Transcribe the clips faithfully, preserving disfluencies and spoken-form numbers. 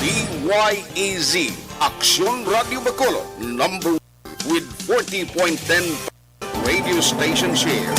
D Y E Z, Aksyon Radio Bacolod, number one with forty point ten radio station share.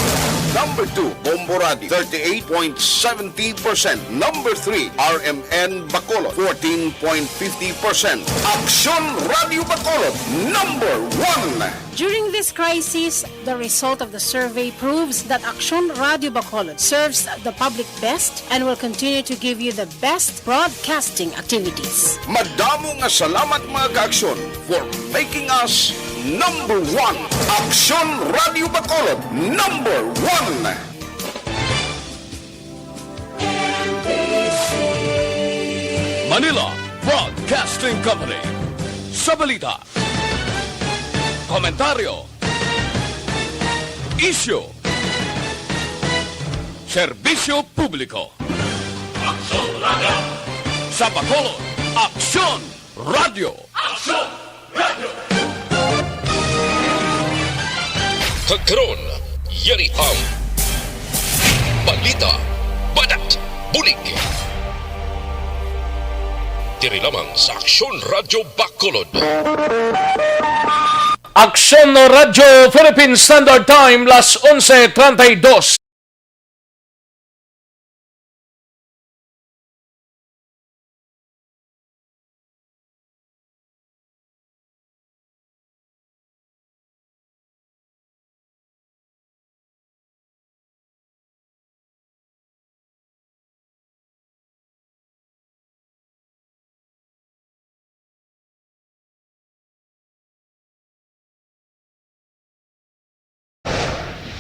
Number two, Bombo Radio, thirty-eight point seventy percent. Number three, R M N Bacolod, fourteen point fifty percent. Aksyon Radio Bacolod, number one. During this crisis, the result of the survey proves that Aksyon Radio Bacolod serves the public best and will continue to give you the best broadcasting activities. Madamo nga salamat, mga ka-Aksyon, for making us number one. Aksyon Radio Bacolod, number one. Manila Broadcasting Company. Sa balita, komentaryo, isyu, serbisyo publiko. Aksyon Radio. Sa Bacolod, Aksyon Radio. Aksyon Radio. Kag karon, yari ang balita, banat, bulig. Diri lamang sa Aksyon Radio Bacolod. Aksyon Radyo Philippine Standard Time, las onse treinta y dos.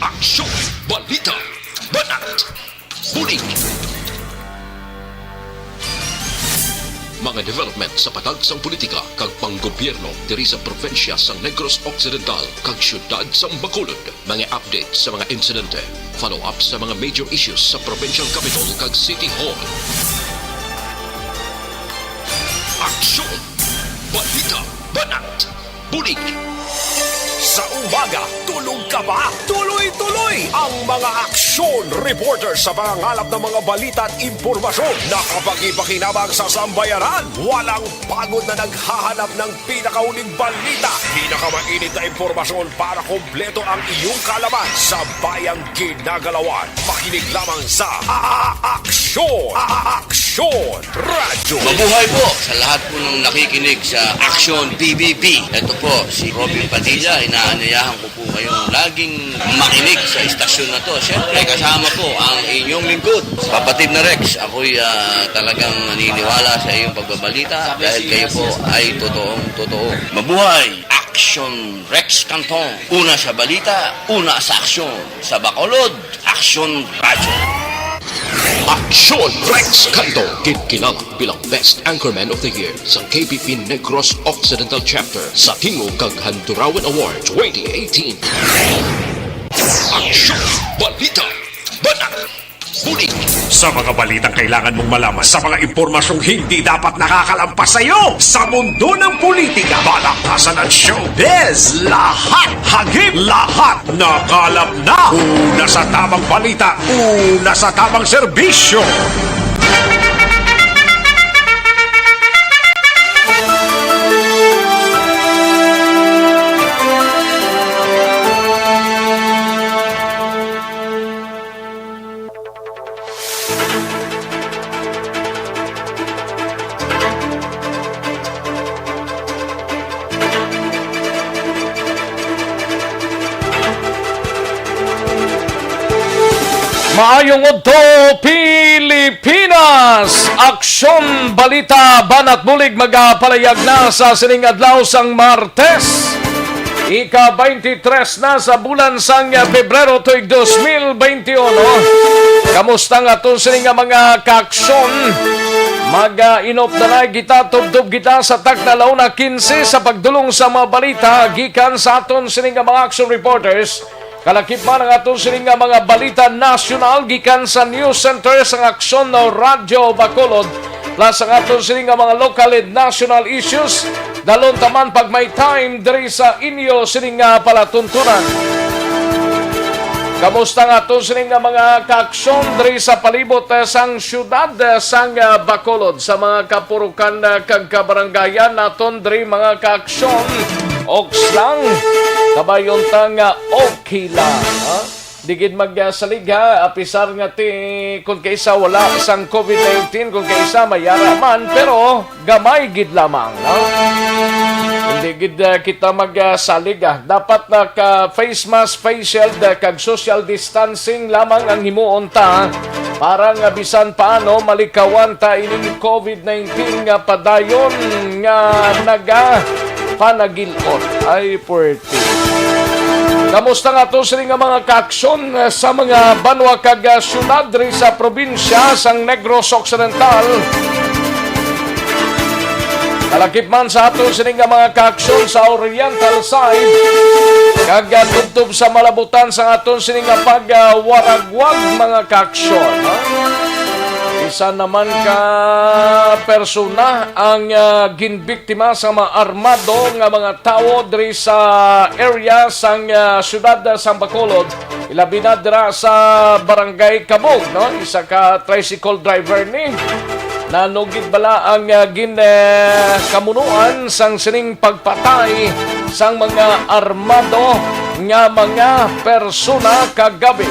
Aksyon, balita, banat, bulig. Mga development sa patag sang politika kag panggobyerno diri sa probinsya sang Negros Occidental kag siyudad sang Bacolod. Mga update sa mga insidente, follow-up sa mga major issues sa provincial capital kag city hall. Aksyon, balita, banat, bulig. Sa umaga, tulog ka ba? Tuloy-tuloy ang mga aksyon reporter sa pangangalap ng mga balita at impormasyon na kapakipakinabang sa sambayanan. Walang pagod na naghahanap ng pinakahuling balita, pinakamainit na impormasyon para kompleto ang iyong kaalaman sa bayang ginagalawan. Makinig lamang sa A-, A-, Aksyon, A-, A-, Aksyon Radyo. Mabuhay po sa lahat po ng nakikinig sa Aksyon P B B. Ito po si Robin Padilla. Inaanyayahan ko po kayong laging makinig sa istasyon na to. Siyempre, kasama po ang inyong lingkod, Kapatid na Rex. Ako'y, ah, talagang naniniwala sa iyong pagbabalita dahil kayo po ay totoong totoo. Mabuhay! Aksyon Rex Cantong. Una sa balita, una sa aksyon. Sa Bacolod, Aksyon Radyo. Aksyon Rex Cantong, ginkilala bilang Best Anchorman of the Year sang K P P Negros Occidental Chapter sa Tingog kag Handurawan Award twenty eighteen. Aksyon, balita, banat, bulig. Sa mga balitang kailangan mong malaman, sa mga impormasyong hindi dapat nakakalampas sa iyo, sa mundo ng politika, balaktasan at showbiz, lahat hagip, lahat nakalap na. Una sa tamang balita, una sa tamang serbisyo. Maayong udto, Pilipinas! Aksyon, balita, banat, bulig magapalayag na sa sining adlaw sang Martes, ika twenty-three na sa bulan sang Pebrero tuig dos mil twenty-one. Kamusta nga aton sini nga mga kaaksyon? Mag-inop na na kita, tubtob kita sa takna, la una quince, sa pagdulong sa mga balita gikan sa aton sini nga mga action reporters. Kalakip man ang aton sini nga mga balita nasyonal gikan sa News Center sang Aksyon Radyo Bacolod, plus ang aton sini nga mga local and national issues. Dalon ta man pag may time diri sa inyo sini nga palatuntunan. Kamusta nga aton sini nga mga kaaksyon diri sa palibot, eh, sang siyudad, eh, sang, ah, Bacolod, sa mga kapurukan, eh, kag kabaranggayan naton diri, mga kaaksyon? Oks lang, kabayon ta nga okay lang, ha? Di gid magsalig, ha, apisar nga ti, kun kaisa wala sang covid nineteen, kun kaisa may ara man, pero gamay gid lamang, no? Hindi gid, ah, kita magsalig, ah. Dapat naka face mask, face shield, ah, kag social distancing lamang ang himuon ta para nga bisan paano malikawan ta ining covid nineteen nga padayon nga nagapanagil-ot. Ay, puwerte. Kamusta nga to sini nga mga kaaksyon, eh, sa mga banwa kag, ah, syudad diri sa probinsya sang Negros Occidental? Kalakip man sa aton sini nga mga kaaksyon sa Oriental side, kag, ah, tubtob sa malabutan sa aton sini nga pagwaragwag, mga kaaksyon, ha? Isa naman ka persona ang, ah, ginbiktima sa mga armado nga mga tawo diri sa area sang, ah, siyudad sang Bacolod, ilabi na dira sa Barangay Kabog, no? Isa ka tricycle driver ni nanugid bala ang, ah, gin, eh, kamunuan sang sining pagpatay sang mga armado nga mga persona kagabi.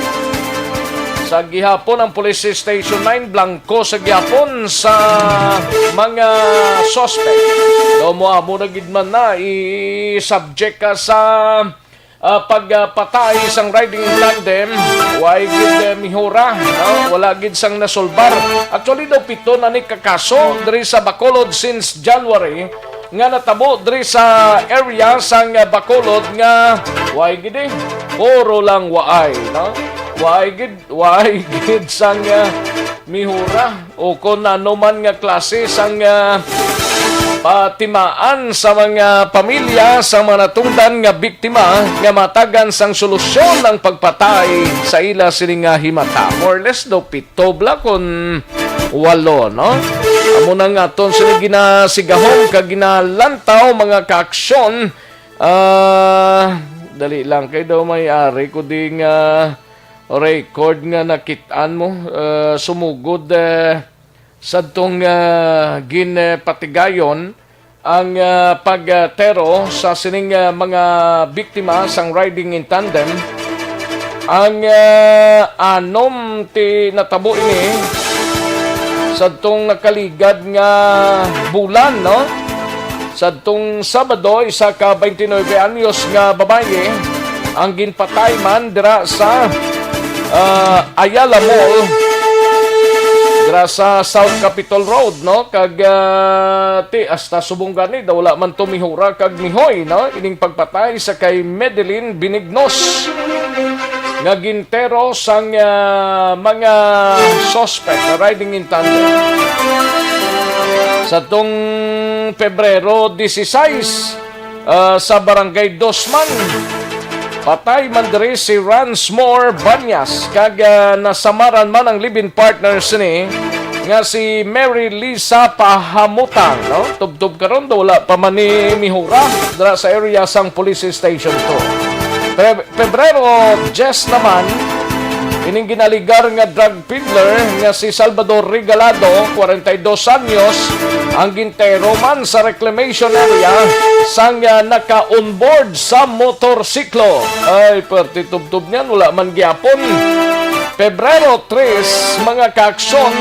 Sa gihapon, ang Police Station nine blanco sa gihapon sa mga suspect. Daw mo amo na gid man na i-subject ka sa, ah, pagpatay sang riding in tandem. Way gid, eh, mihura, no? Wala gid sang nasulbar. Actually, daw pito na ni kakaso diri sa Bacolod since January nga natabo diri sa area sang Bacolod nga way gid, eh. Puro lang waay, no? Way gid, way gid sang, ah, mihura o kon ano man nga klase sang, ah, patimaan sa mga pamilya sa mga natungdan nga biktima nga matagan sang solusyon ang pagpatay sa ila sini nga himata. More or less daw pito bala kon walo, no? Amo na nga aton sini ginasigahom kag ginalantaw, mga kaaksyon. Ah, dali lang kay daw may ari ko di nga record nga nakit-an mo, ah, sumugod, eh, sadtong, ah, ginpatigayon ang, ah, pagtero sa sining, ah, mga biktima sang riding in tandem. Ang, ah, anom ti natabo ini sadtong nakaligad nga bulan, no? Sadtong Sabado, isa ka twenty-nine anyos nga babayi ang ginpatay man dira sa, ah, Ayala Mall, dira sa South Capitol Road, no? Kag, ah, ti, hasta subong gani, daw wala man to mihura kag mihoy, no? Ining pagpatay sa kay Medellin Benignos nga gintero sang, ah, mga suspect nga riding in tandem. Sa tong Pebrero dieciséis, ah, sa Barangay Dosman, patay man diri si Ransmore Banyas, kag, ah, nasamaran man ang live-in partner sini nga si Mary Lisa Pahamutang, no? Tubtob karon, wala pa man ni mihura dira sa area sang Police Station two. Pe-, Pebrero diyes naman, ining ginaligar nga drug peddler nga si Salvador Regalado, kwarenta y dos anyos, ang gintero man sa reclamation area sang, ah, naka-onboard sa motorsiklo. Ay, perti tubtob niyan, wala man gihapon. Pebrero tres, mga kaaksyon,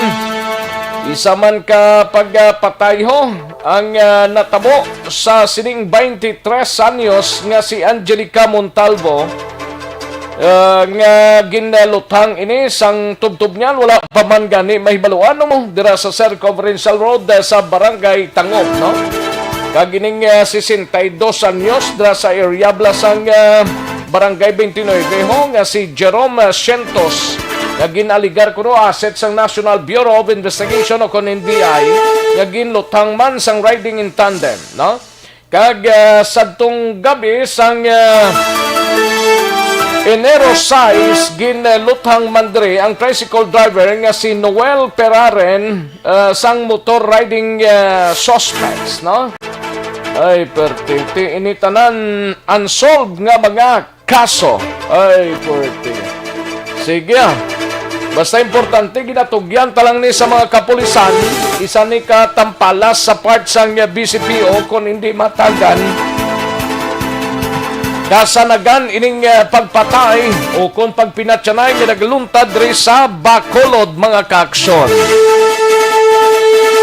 isa man ka pagpatayho ang, ah, natabo sa sining twenty-tres anyos nga si Angelica Montalvo, ah, nga ginluthang ini sang tubtob niyan, wala pa man gani mahibaluan, no, dira sa Circumferential Road, ah, sa Barangay Tangub, no? Kag ining, ah, sesenta y dos anyos dira sa area bala sang, ah, Barangay twenty-nine ho nga si Jerome, ah, Cientos, nga gin-aligar kuno asset sang National Bureau of Investigation o kon N B I, nga ginluthang man sang riding in tandem, no? Kag, ah, sadtong gabi sang, ah, Enero sais, ginluthang man diri ang tricycle driver nga si Noel Peraren, ah, sang motor riding, ah, suspects, no? Ay, perti. Ti, ini tanan unsolved nga mga kaso. Ay, perti. Sige, ah. Basta importante, ginatugyan ta lang ni sa mga kapulisan, isa ni ka tampalas sa part sang B C P O kung hindi matagan. Kasanagan ining, eh, pagpatay o kung pagpinatyanay nga nagluntad diri sa Bacolod, mga kaaksyon.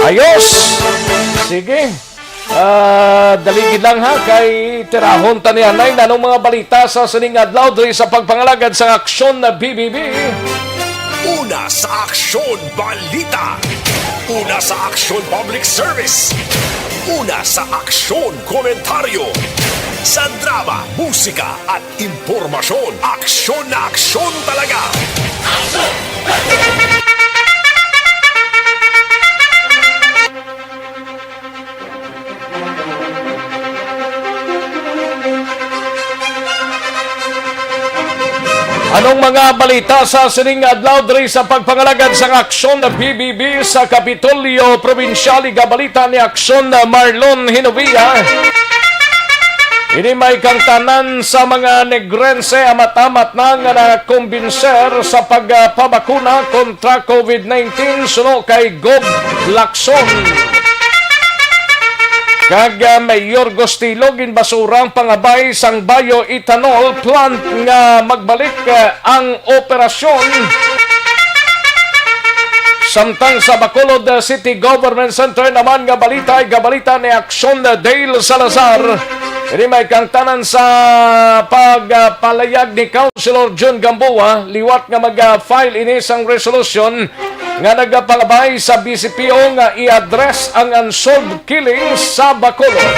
Ayos! Sige. Ah, dali gid lang ha, kay tirahon ta ni anay nanong mga balita sa sining adlaw diri sa pagpangalagad sa Aksyon na B B B. Una sa Aksyon Balita. Una sa Aksyon Public Service. Una sa Aksyon Komentaryo. Sa drama, musika, at impormasyon. Aksyon na aksyon talaga. Anong mga balita sa sining adlaw diri sa pagpangalagad sang Aksyon B B B sa Kapitolyo Probinsyal? Igabalita ni Aksyon Marlon Hinovia. Ini may kangtanan sa mga Negrense amat-amat na nga nakumbinser sa pagpabakuna kontra COVID nineteen suno kay Gob Lacson. Kag, ah, Mayor Gustilo, ginbasura ang pangabay sang bioethanol plant nga magbalik, ah, ang operasyon. Samtang sa Bacolod, ah, City Government Center naman nga balita, igabalita ni Aksyon, ah, Dale Salazar. Ini may kangtanan sa pagpalayag ni Councilor Jun Gamboa liwat nga mag-file ini sang resolusyon nga nagapangabay sa B C P O nga i-address ang unsolved killing sa Bacolod.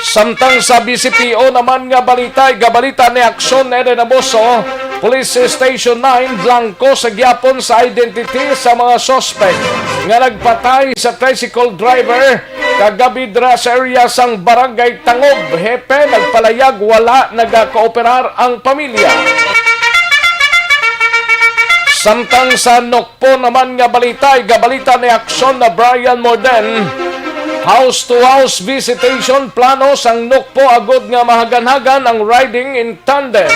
Samtang sa B C P O naman nga balita, igabalita ni Aksyon Eden Abuso, Police Station nine, blanko sa gyapon sa identity sa mga suspect nga nagpatay sa tricycle driver kagabi dira sa area sang Barangay Tangob. Hepe, nagpalayag wala nagakooperar ang pamilya. Samtang sa Nokpo naman nga balita, igabalita ni Aksyon na Brian Morden, house-to-house visitation plano sang Nokpo agod nga mahaganhagan ang riding in tandem.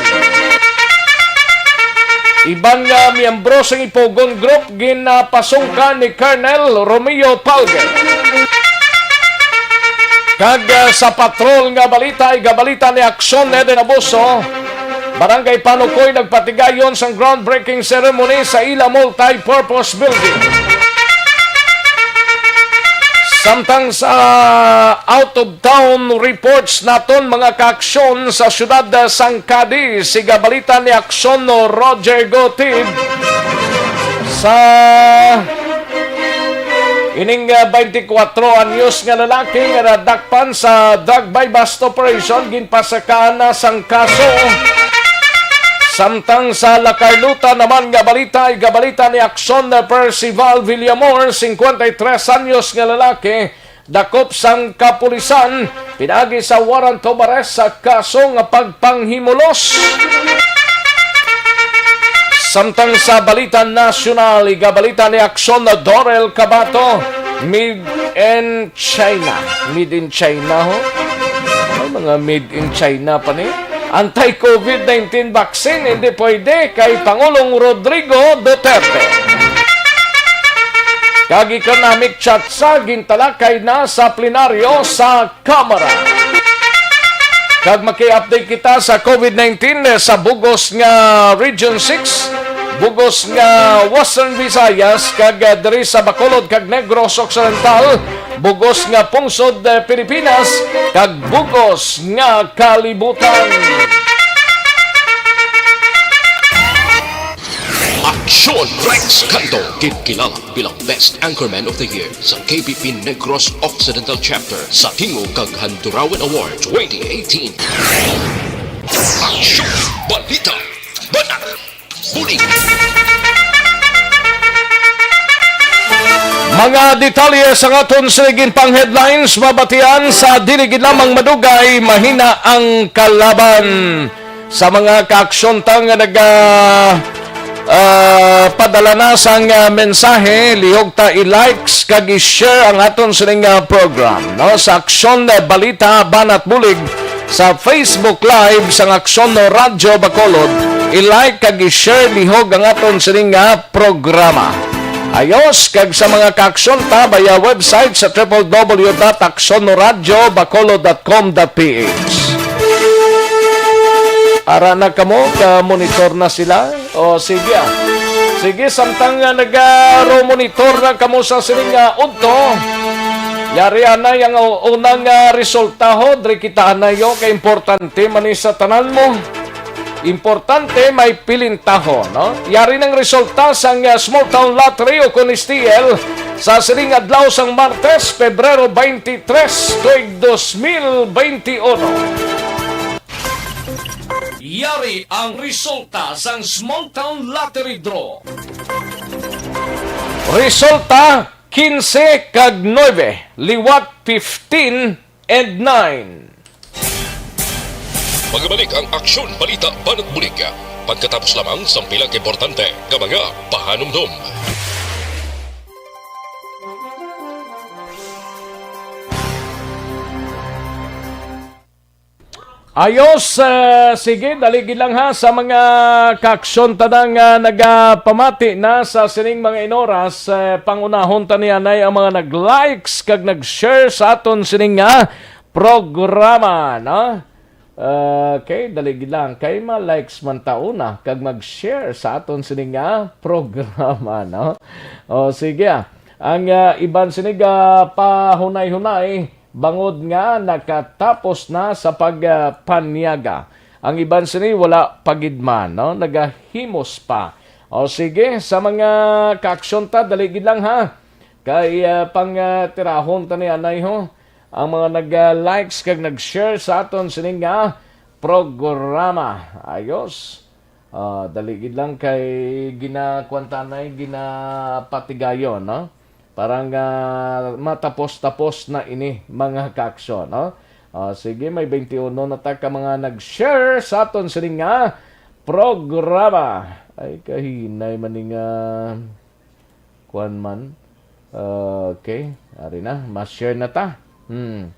Iban nga miyembro sang Ipugon Group ginapasungka ni Colonel Romeo Palgue. Kag, ah, sa patrol nga balita, igabalita ni Aksyon Eden Abuso, Barangay Panukoy nagpatigayon sang groundbreaking ceremony sa ila multi-purpose building. Samtang sa out of town reports naton, mga kaaksyon, sa siyudad sang Cadiz, igabalita ni Aksyon Roger Gotib. Sa ining, ah, twenty-four anyos nga lalaki nga nadakpan sa drug buy-bust operation, ginpasakaan na sang kaso. Samtang sa La Carlota naman nga balita, igabalita ni Aksyon Percival Villamor, cincuenta y tres anyos nga lalaki, dakop sang kapulisan pinaagi sa warrant of arrest sa kaso nga pagpanghimulos. Samtang sa balita nasyonal, igabalita ni Aksyon na Dorel Cabato, made in China. Made in China, ho? May mga made in China pa ni. Anti-COVID nineteen vaccine, hindi pwede kay Pangulong Rodrigo Duterte. Kag economic chat sa gintalakay na sa plenaryo sa Kamara. Kag maki-update kita sa COVID nineteen sa bugos nga Region six, bugos nga Western Visayas, kag, ah, diri sa Bacolod kag Negros Occidental, bugos nga pungsod, eh, Pilipinas, kag bugos nga kalibutan. Aksyon Rex Canto, ginkilala bilang Best Anchorman of the Year sa K B P Negros Occidental Chapter sa Tingog kag Handurawan Award twenty eighteen. Aksyon! Balita! Banat! Bulig! Mga detalye sa aton sa ginpang headlines mabatian sa dili gid lamang madugay, mahina ang kalaban. Sa mga kaaksyon ta nga naga, ah, padala na sang, ah, mensahe, lihog ta i-likes kag i-share ang aton sining, ah, program, no? Sa Aksyon, ah, Balita, Banat Bulig sa Facebook Live sang Aksyon Radyo Bacolod. I-like kag i-share lihog ang aton sini nga programa. Ayos, kag sa mga kaaksyon ta, via website sa triple W dot aksyon radio bacolod dot com dot P H. Ara na kamo, ka-monitor na sila. O, sige, ah. Sige, samtang nga nagaro-monitor na kamo sa sining, ah, udto, yari anay ang unang, ah, resulta, ho. Diri kita, anay, oh, kay importante man ni sa tanan mo. Importante may pilintaho, no? Yari nang resulta sang, ah, Small Town Lottery o kon S T L sa sining adlaw sang Martes, Pebrero twenty-three, tuig dos mil benti uno. Yari ang resulta sang Small Town Lottery Draw. Resulta, kinse kag nuebe, liwat fifteen and nine. Pagabalik ang Aksyon, Balita, Banat Bulig. Pagkatapos lamang sang pila ka importante nga mga pahanumdom. Ayos, eh, sige, dali gid lang ha sa mga kaaksyon ta nga nagapamati na sa sining mga inoras, eh, pangunahon ta ni anay ang mga nag-likes kag nag-share sa aton sining nga programa, no? Okay, dali gid lang kay ma-likes man ta una kag mag-share sa aton sining nga programa, no? O sige, ah. Ang, ah, iban sinig, ah, pahunay-hunay bangod nga nakatapos na sa pag, ah, panyaga. Ang iban sini wala pa gid man, no? Nagahimos pa. O sige, sa mga kaaksyon ta, dali gid lang ha. Kay, ah, pang, ah, tirahon ta ni anay ho. Ang mga nag, ah, likes kag nag-share sa aton sining nga programa. Ayos. Ah, dali gid lang kay ginakuan ta anay, ginapatigayon, no? Para nga matapos-tapos na ini, mga kaaksyon, no? Ah, sige, may twenty-one na ta ka mga nag-share sa aton sini nga programa. Ay, kahinay man ni nga kuan man. Ah, okay, ari na, ma-share na ta. Hmm.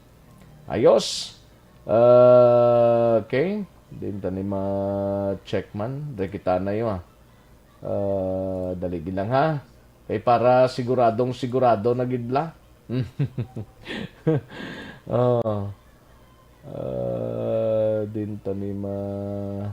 Ayos. Ah, okay. Din ta ni ma-check man. Diri kita na yun, ah. Ah, dali gid lang, ha. Kay para siguradong sigurado na gid la. Ah. Ah, din ta ni ma-,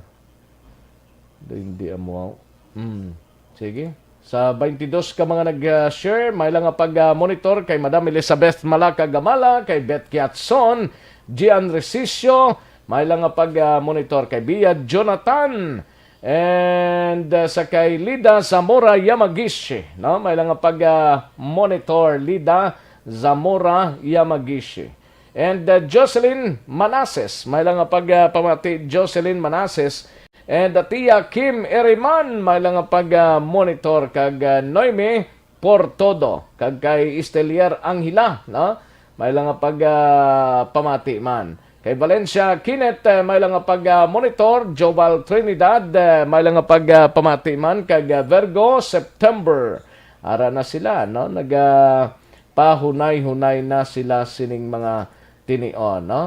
din di amo. Hmm. Sige. Sa twenty-two ka mga nag-share, may lang nga pag-, ah, monitor kay Madam Elizabeth Malaka Gamala, kay Beth Kiatson, Gian Resicio, may lang nga pag-, ah, monitor kay Bia Jonathan, and, ah, sa kay Lida Zamora Yamagishi, no? May lang nga pag-, ah, monitor, Lida Zamora Yamagishi. And, uh, Jocelyn Manases, may lang nga pag, uh, pamati, Jocelyn Manases. And, uh, Tia Kim Eriman, may lang nga pag, uh, monitor kag, uh, Noemi Portodo kag kay Estelier Angela, no? May lang nga pag, uh, pamati man. Kay Valencia Kenneth, uh, may lang nga pag, uh, monitor, Joval Trinidad, uh, may lang nga pag, uh, pamati man kag, uh, Virgo September. Ara na sila, no? Naga pahunay-hunay na sila sining mga tinion, no?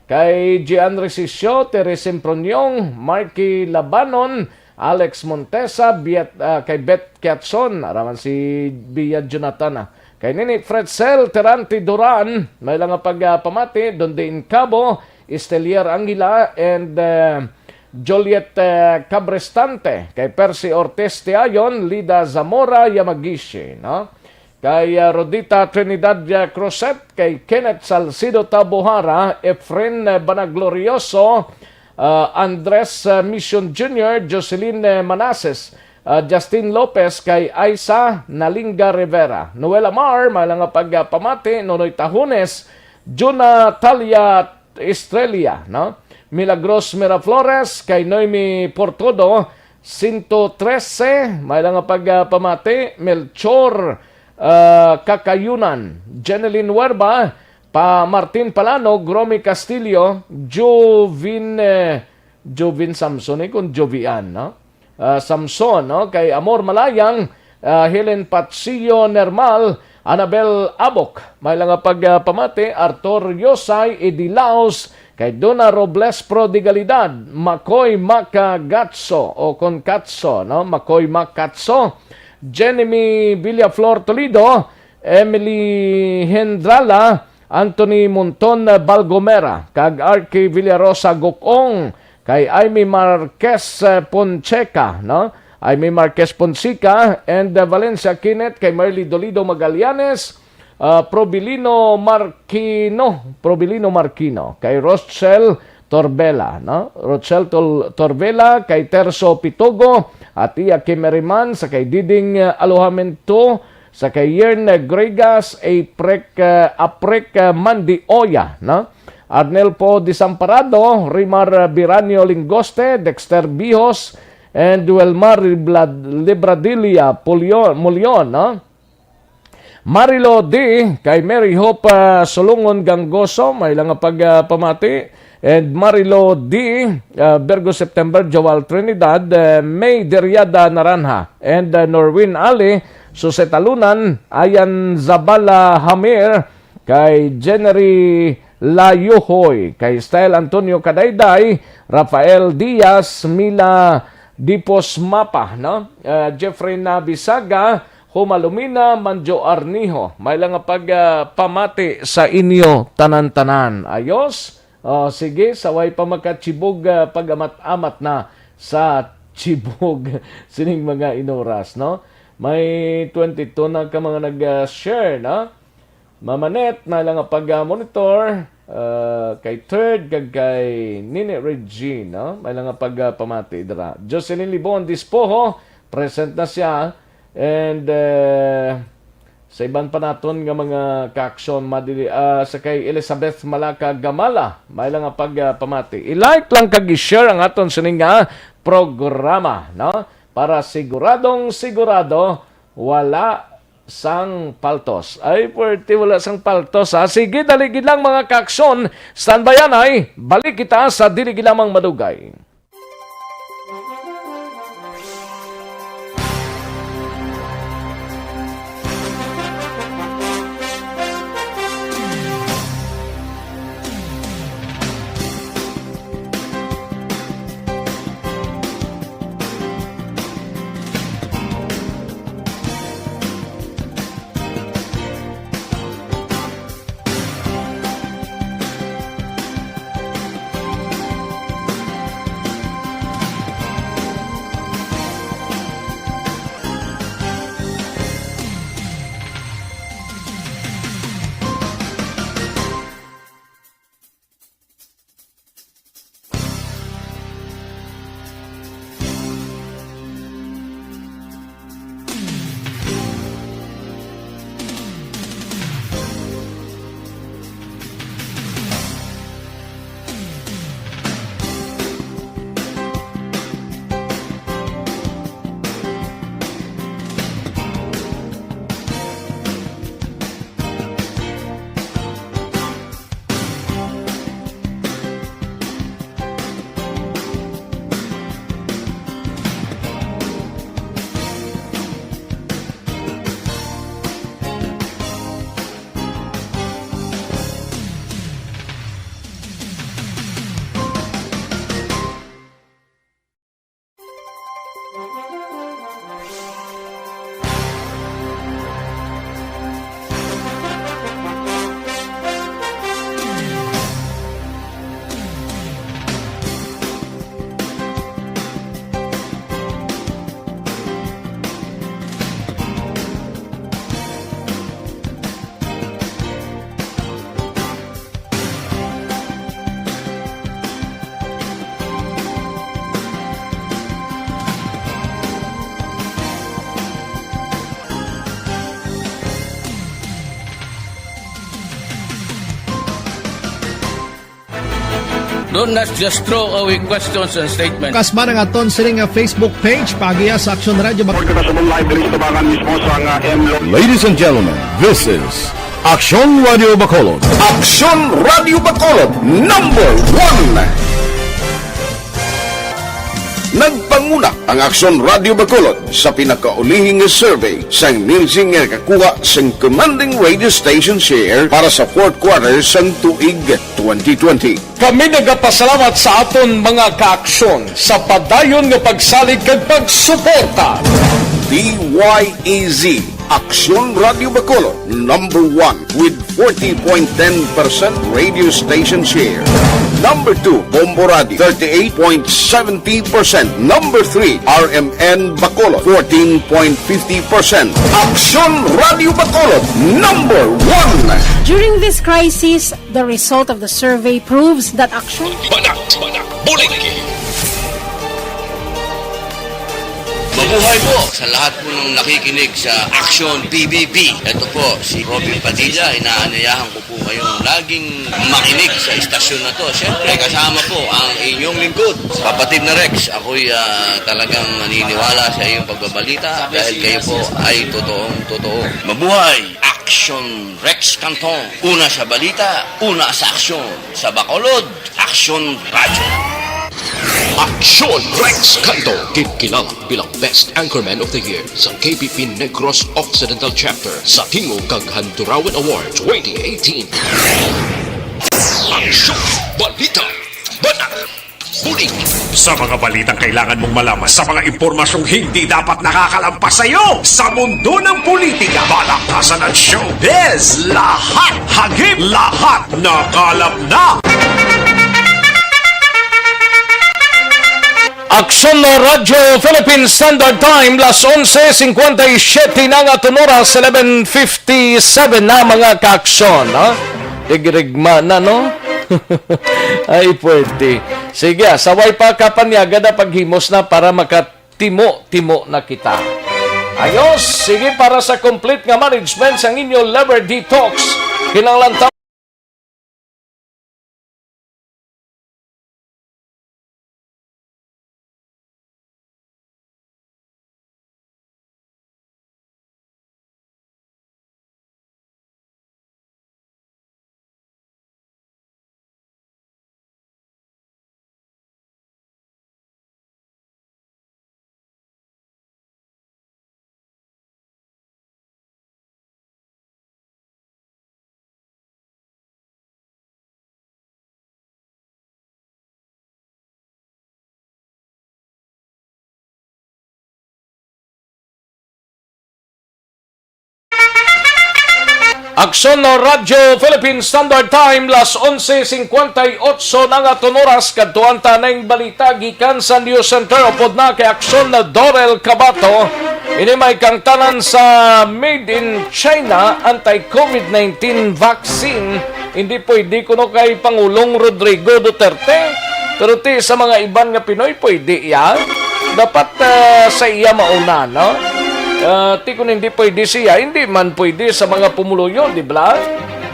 Kay Gian Resisio, Terry Semproniong, Marky Labanon, Alex Montesa, Biat-, ah, kay Beth Kiatson, araman si Bia Jonathan, ah. Kay nini Fretzel Terante Duran, may lang nga pag, ah, pamati, Dundee Incabo, Estelier Angila, and, ah, Juliet, ah, Cabrestante, kay Percy Ortiz Tiayon, Lida Zamora Yamagishi, no? Kay, ah, Rodita Trinidad, ah, Cruzet, kay Kenneth Salcido Tabuhara, Efren, ah, Banaglorioso, ah, Andres, ah, Mission Junior, Jocelyn, ah, Manases, ah, Justin Lopez, kay Aiza Nalinga Rivera. Noel Amar, may lang nga pag, ah, pamati, Nonoy Tahones, Juna Talia Estrella, no? Milagros Miraflores, kay Noemi Portodo, sento trese, may lang nga pag, ah, pamati, Melchor, ah, Kakayunan, Jeneline Huerba, pa Martin Palanog, Romy Castillo, Jovin, eh, Jovin Samson, eh, kung Jovian, no? Ah, Samson, no? Kay Amor Malayang, ah, Helen Patsio Nermal, Annabel Abok, may lang nga pagpamati, Arthur Yosay Idilaos, kay Dona Robles Prodigalidad, Makoy Makagatso o Concatso, no? Makoy Makatso, Jenny Villaflor Toledo, Emily Hendrala, Anthony Monton Balgomera, kag Arky Villarosa Gukong, kay Aimee Marquez, eh, Ponseca, no? Aimee Marquez Ponseca and, eh, Valencia Kenneth, kay Merly Dolido Magallanes, ah, Probilino Marquino, Probilino Marquino, kay Rochelle Torbela, no? Rochelle Tol-, Torbela, kay Terso Pitogo, at iya Kimeriman, sa kay Diding, eh, Alojamiento, sa kay Yern Gregas, Aprek, eh, Aprek, eh, Mandioya, no? Arnel Poe Desamparado, Rimar Biranio Lingoste, Dexter Bihos, and Wilmar Libla-, Libradilla Pulio-, Mulion, no? Marilo D, kay Mary Hope, ah, Solongon Gangoso, may lang nga pagpamati. And Marilo D, ah, Virgo September, Joel Trinidad, eh, May Deriada Naranja, and, ah, Norwin Ali, Suse Talunan, Ayan Zabala Hamir, kay Jennery Layohoy, kay Style Antonio Kadayday, Rafael Diaz, Mila Dipos Mapa, no? Ah, Jeffrey Nabisaga, Huma Lumina, Manjo Arniho. May lang nga pagpamati sa inyo tanan-tanan. Ayos? Oh, sige, sa way pa makachibog, ah, pag-amat-amat na sa chibog sining mga inoras, no? May twenty-two na ka mga nag-share, no? Mamanet, may lang nga pag-monitor, ah, kay Third kag kay Nini Regine, no? May lang nga pagpamati dira. Jocelyn Libon Dispoho, present na siya. And, eh, sa iban pa naton nga mga kaaksyon, madili, ah, sa kay Elizabeth Malaka Gamala, may lang nga pagpamati. I-like lang kag i-share ang aton sining nga programa, no? Para siguradong sigurado, wala sang paltos. Ay, puwerte, wala sang paltos, ha? Sige, dali gid lang, mga kaaksyon. Standby anay. Balik kita sa dili gid lamang madugay. Don't not just throw away questions and statements. Kasman ang aton sining nga Facebook page, paagiha sa Aksyon Radio Bac- Report kita sa live diri sa tubangan mismo sa nga M Lo- Ladies and gentlemen, this is Aksyon Radio Bacolod. Aksyon Radio Bacolod, number one. Nagpanguna ang Aksyon Radio Bacolod sa pinakaulihing nga survey sang Nielsen nga nakakuha sang commanding radio station share para sa fourth quarter sang tuig twenty twenty. Kami nagapasalamat sa aton mga kaaksyon sa padayon nga pagsalig kag pagsuporta. D Y E Z, Aksyon Radio Bacolod, number one with forty point ten percent radio station share. Number two, Bombo Radio, thirty-eight point seventy percent. Number three, R M N Bacolod, fourteen point fifty percent. Aksyon Radio Bacolod, number one. During this crisis, the result of the survey proves that action Banat, banat, bulig. Mabuhay po sa lahat po ng nakikinig sa Action P B B. Ito po si Robin Padilla. Inaanyayahan ko po kayong laging makinig sa istasyon na to. Siyempre, kasama po ang inyong lingkod, kapatid na Rex. Ako'y ah, talagang naniniwala sa iyong pagbabalita dahil kayo po ay totoong totoo. Mabuhay! Action Rex Canton. Una sa balita, una sa aksyon. Sa Bacolod, Aksyon Radyo. Aksyon Rex Canto, kinkilala bilang Best Anchorman of the Year sa K P P Negros Occidental Chapter sa Tingog kag Handurawan Award twenty eighteen. Aksyon, balita, banat, bulig. Sa mga balitang kailangan mong malaman, sa mga impormasyong hindi dapat nakakalampas sa iyo, sa mundo ng politika, balaktasan at showbiz, lahat hagip, lahat nakalap na. Aksyon na Radyo Philippine Standard Time, las onse cincuenta y siete na nga aton oras, eleven fifty-seven na, mga kaaksyon, ha? Tigrigma na, no? Ay, pwede. Sige, ah, sa way pa kapanyaga na paghimos na para makatimo-timo na kita. Ayos, sige, para sa complete nga management sang inyo liver detox, kinahanglan ta Aksyon no Radyo Philippine Standard Time, las onse cincuenta y ocho na nga aton oras. Kadtuan ta ning balita gikan sa News Center. Upod na kay Aksyon na Dorel Cabato. Ini may kangtanan sa Made in China anti-COVID nineteen vaccine. Hindi pwede kuno kay Pangulong Rodrigo Duterte. Pero ti sa mga iban nga Pinoy, pwede iya. Dapat ah, sa iya mauna, no? Ah, ti kung hindi pwede siya, hindi man pwede sa mga pumuluyo, di ba?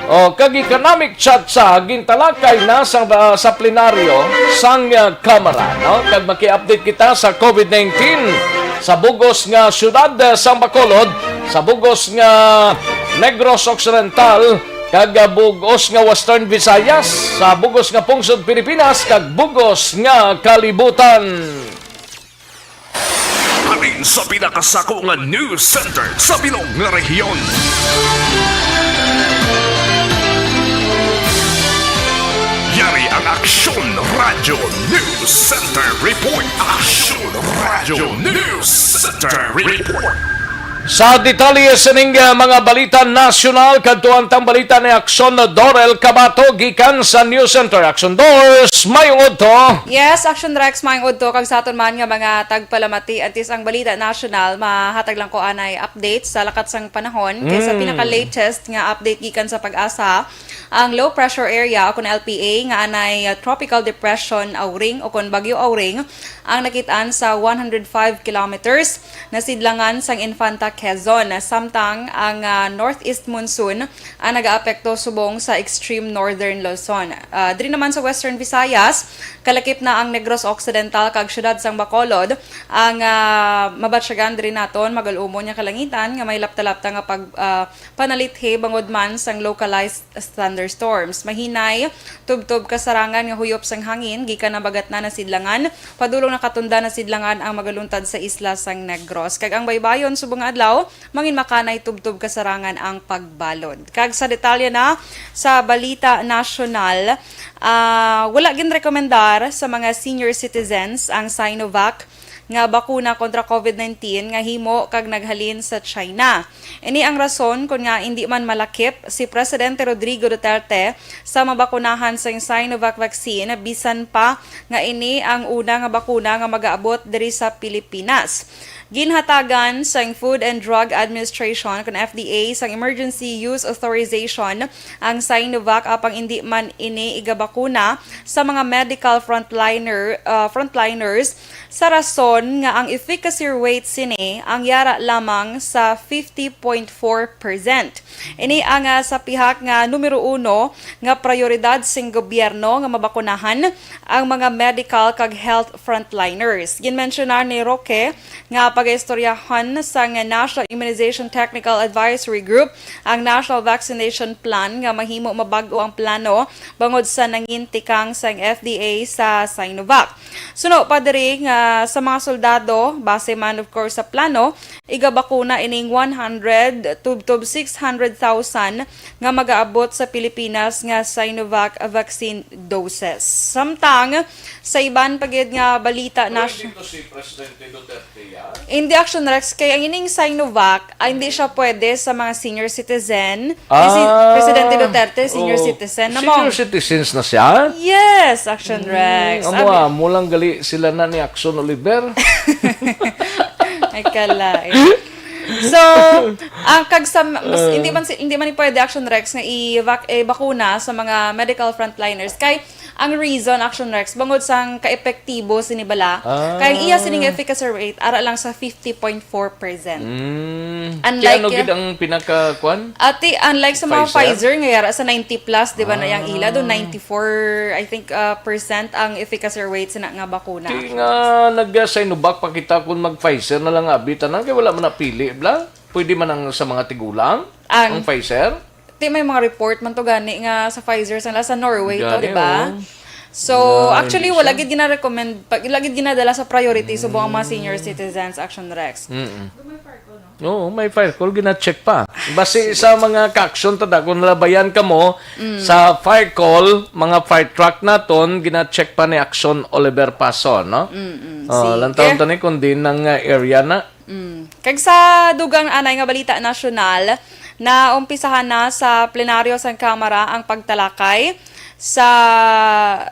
O, kag economic chat sa gintalakay na sa, ah, sa plenaryo sang ah, Kamara, no? Kag maki-update kita sa COVID nineteen sa bugos nga syudad ah, sang Bacolod, sa bugos nga Negros Occidental, kag ah, bugos nga Western Visayas, sa bugos nga pungsod Pilipinas, kag bugos nga kalibutan. Halin sa pinakasako nga news center sa bilog nga rehiyon. Yari ang Aksyon Radyo News Center Report. Aksyon Radyo News Center Report. Sa detalye sining, ah, mga balita nasyonal, kadtuan tang balita ni Aksyon Dorel Cabato gikan sa News Center. Aksyon Dors, mayong udto. Yes, Aksyon Rex, mayong udto. Kag sa aton man nga mga tagpalamati, antes ang balita nasyonal, mahatag lang ko anay update sa lakat sang panahon kay sa Mm. pinaka-latest nga update gikan sa PAGASA, ang low pressure area o kon L P A nga anay, ah, Tropical Depression Auring o kon Bagyo Auring ang nakit-an sa one hundred five kilometers nasidlangan sang Infanta, Quezon, samtang ang, ah, northeast monsoon ang nagaapekto subong sa extreme northern Luzon. Ah, diri naman sa Western Visayas, kalakip na ang Negros Occidental kag siyudad sang Bacolod, ang, ah, mabatyagan diri naton magal-umon nga kalangitan nga may lapta-lapta nga pag, ah, panalithi bangod man sang localized thunderstorms. Mahinay, tubtob kasarangan nga huyop sang hangin gikan nabagatnan na sidlangan, padulong na katundan na sidlangan ang magaluntad sa isla sang Negros. Kag ang baybayon subong nga adlaw, mangin makanay tubtob kasarangan ang pagbalod. Kag sa detalye na sa balita nasyonal, ah, wala ginrekomendar sa mga senior citizens ang Sinovac nga bakuna kontra covid nineteen nga himo kag naghalin sa China. Ini ang rason kon nga indi man malakip si Presidente Rodrigo Duterte sa mabakunahan sang Sinovac vaccine, bisan pa nga ini ang una nga bakuna nga magaabot diri sa Pilipinas. Ginhatagan sang Food and Drug Administration, kun F D A, sang emergency use authorization ang Sinovac, apang indi man ini igabakuna sa mga medical frontliner, ah, frontliners, sa rason nga ang efficacy rate sini ang yara lamang sa fifty point four percent. Ini ang, ah, sa pihak nga numero uno nga prioridad sing gobyerno nga mabakunahan ang mga medical kag health frontliners. Ginmensyonar ni Roque nga pagaistoryahan sang National Immunization Technical Advisory Group ang National Vaccination Plan nga mahimo mabag-o ang plano bangod sa nangintikang sang F D A sa Sinovac. Suno pa diri nga sa mga soldado, base man of course sa plano, igabakuna ining one hundred tubtob six hundred thousand nga magaabot sa Pilipinas nga Sinovac vaccine doses. Samtang sa iban pa gid nga balita na Pero hindi to si Presidente Duterte yan? Hindi, Action Rex, kay ang ining Sinovac, ah, hindi siya pwede sa mga senior citizen. Kay si Ah, Presidente Duterte, senior oh, citizen na senior mo. Citizens na siya? Yes, Action Rex. Mm, amo, Abi- amo lang gali sila na ni Action Oliver. Ay, kalain. So, ang kag sa, mas, Ah. hindi man si, hindi man pwede, Action Rex, nga i-vac-, eh, bakuna sa mga medical frontliners. Kay ang reason, Action Rex, bangod sang kaepektibo sini bala, Ah. kay ang iya sining efficacy rate ara lang sa fifty point four percent. Mm. Unlike Kaya ano yung gid ang pinaka, kwan? Ati, unlike sa mga Pfizer? Pfizer, nga yara sa ninety plus, di ba, na yang ila, do Ah. ninety-four, I think, uh, percent ang efficacy rate sa na nga bakuna. Di nga nag-Sinovac pa kita kung mag-Pfizer na lang abi tanan, kay wala man napili, bla? Pwede man ang sa mga tigulang, Ang ang Pfizer? Ti may mga report man to gani nga sa Pfizer sa, sa Norway to, Gani, di ba? Oo. So, Na, actually, hindi wala siya. Gid gina-recommend, pag, wala gid ginadala sa priority subong ang mga senior Mm. citizens, Action Rex. Mm-mm. Oo, may fire call, gina-check pa. Basi sa mga ka-action, tada, kung nalabayan ka mo, Mm. sa fire call, mga fire truck naton, gina-check pa ni Action Oliver Paso, no? Mm-mm. Oh, Sige. Lantawon ta ni kung din ang, uh, area na. Mm. Kag sa dugang anay nga balita nasyonal, naumpisahan na sa plenaryo sang Kamara ang pagtalakay sa,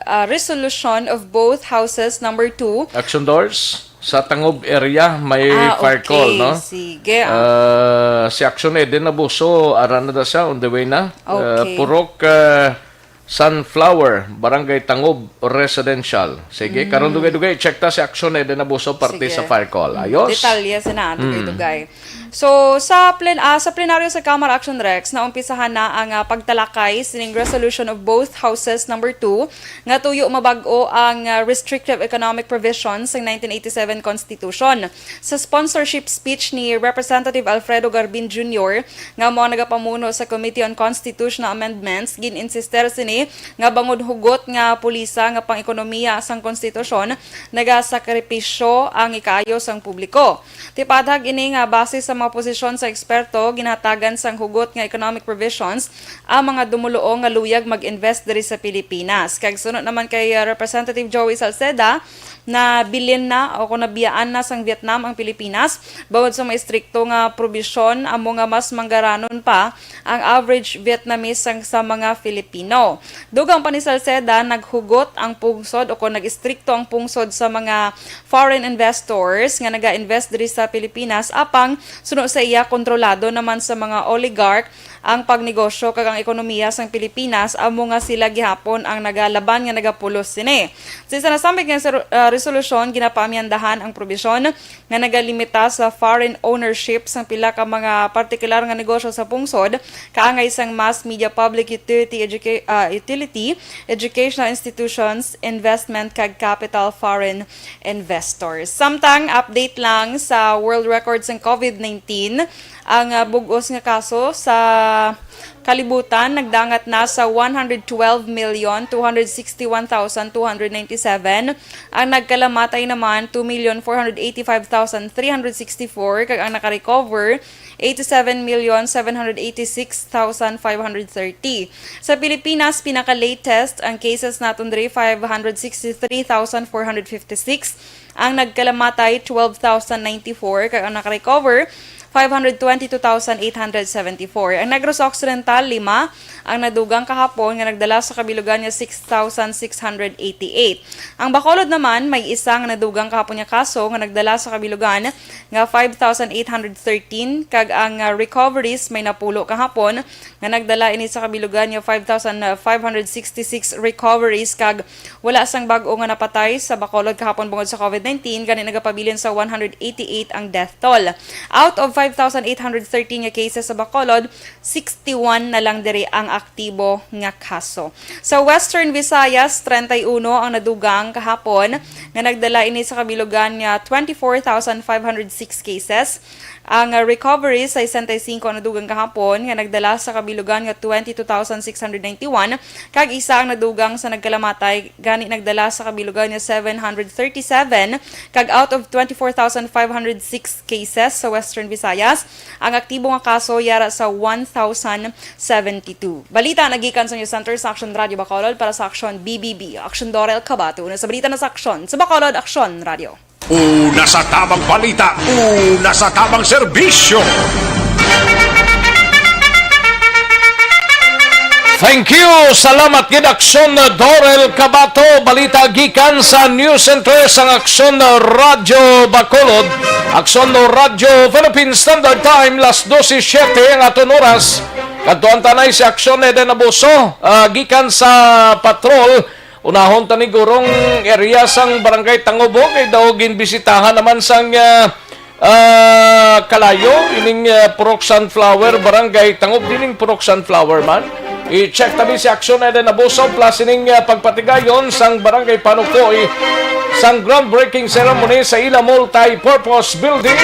ah, resolution of both houses number two. Action Doors, sa Tangob area may Ah, fire call, okay. No? Sige, ah. Ah, si Action Eden Abuso, ara na da siya, on the way na. Ah, Okay. Purok, ah, Sunflower, Barangay Tangob Residential. Sige, Mm. karon dugay-dugay, check ta si Action Eden Abuso, parte Sige. sa fire call. Mm, Ayos? Detalye sa na, Mm. dugay-dugay. So, sa plen-, ah, sa plenaryo sa Kamara, Action Rex, naumpisahan na ang, ah, pagtalakay sining resolution of both houses number two nga tuyo mabag-o ang, ah, restrictive economic provisions sa nineteen eighty-seven Constitution. Sa sponsorship speech ni Representative Alfredo Garbin Junior, nga amo ang nagapamuno sa Committee on Constitutional Amendments, gin-insister sini nga bangod hugot nga pulisa nga pang-ekonomiya sang konstitusyon, nagasakripisyo ang ikaayo sang publiko. Tipadhag ini nga base sa mga posisyon sa eksperto, ginhatagan sang hugot nga economic provisions ang mga dumuluong nga luyag mag-invest diri sa Pilipinas. Kag suno naman kay, uh, Representative Joey Salceda, nabilin na o kung nabiyaan na sang Vietnam ang Pilipinas bangod sa mga estrikto nga probisyon, amo nga mas manggaranon pa ang average Vietnamese sang sa mga Filipino. Dugang pa ni Salceda, naghugot ang pungsod o kung nag-estrikto ang pungsod sa mga foreign investors nga naga-invest diri sa Pilipinas, apang suno sa iya, kontrolado naman sa mga oligarch ang pagnegosyo kag ang ekonomiya sang Pilipinas, amo nga sila gihapon ang nagalaban nga nagapulos sini. Sa isa nasambit nga sa, ah, resolusyon, ginapaamyandahan ang probisyon nga nagalimita sa foreign ownership sang pila ka mga partikular nga negosyo sa pungsod, kaangay sang mass media, public utility, educa-, ah, utility, educational institutions, investment, kag capital foreign investors. Samtang update lang sa world record sang covid nineteen, Ang, ah, bug-os nga kaso sa kalibutan nagdangat na sa one hundred twelve million two hundred sixty-one thousand two hundred ninety-seven. Ang nagkalamatay naman, two million four hundred eighty-five thousand three hundred sixty-four, kag ang nakarecover, eighty-seven million seven hundred eighty-six thousand five hundred thirty. Sa Pilipinas, pinaka-latest, ang cases naton diri, five hundred sixty-three thousand four hundred fifty-six. Ang nagkalamatay, twelve thousand ninety-four, kag ang nakarecover, five hundred twenty-two thousand eight hundred seventy-four. Ang Negros Occidental, lima ang nadugang kahapon nga nagdala sa kabilugan nga six thousand six hundred eighty-eight. Ang Bacolod naman, may isa nga nadugang kahapon nga kaso nga nagdala sa kabilugan nga five thousand eight hundred thirteen, kag ang, ah, recoveries may napulo kahapon nga nagdala ini sa kabilugan nga five thousand five hundred sixty-six recoveries, kag wala sang bag-o nga napatay sa Bacolod kahapon bungod sa covid nineteen, gani nagapabilin sa one hundred eighty-eight ang death toll. Out of five thousand eight hundred thirteen nga cases sa Bacolod, sixty-one na lang diri ang aktibo nga kaso. Sa Western Visayas, treinta y uno ang nadugang kahapon nga nagdala ini sa kabilugan nga twenty-four thousand five hundred six cases. Ang, ah, recovery, sesenta y cinco ang nadugang kahapon nga nagdala sa kabilugan nga twenty-two thousand six hundred ninety-one, kag isa ang nadugang sa nagkalamatay, gani nagdala sa kabilugan nga seven hundred thirty-seven, kag out of twenty-four thousand five hundred six cases sa Western Visayas, ang aktibo nga kaso yara sa one thousand seventy-two. Balita nagikan sa News Center sa Action Radio Bacolod para sa Action B B B. Action Dorel Cabato. Una sa balita na sa Action sa Bacolod, Action Radio. Una sa tamang balita, una sa tamang serbisyo. Thank you. Salamat gid, Aksyon Dorel Cabato. Balita gikan sa News Center sang Aksyon Radyo Bacolod. Aksyon Radyo Philippine Standard Time, las dose siete ang aton oras. Kadtuan ta na si Aksyon Eden Abuso, ah, gikan sa patrol. Unahon ta ni gurong area sang Barangay Tangobo, kay daw ginbisitahan naman sang, ah, ah, kalayo ining, ah, Purok Sunflower, Barangay Tangob, dining Purok Sunflower man. I-check tabi si Aksyon Eden Abuso plus ining, ah, pagpatigayon sang Barangay Panukoy sang groundbreaking ceremony sa ila multi-purpose building.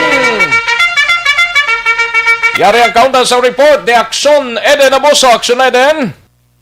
Yari ang kaundan sa report ni Aksyon Eden Abuso. Aksyon Eden.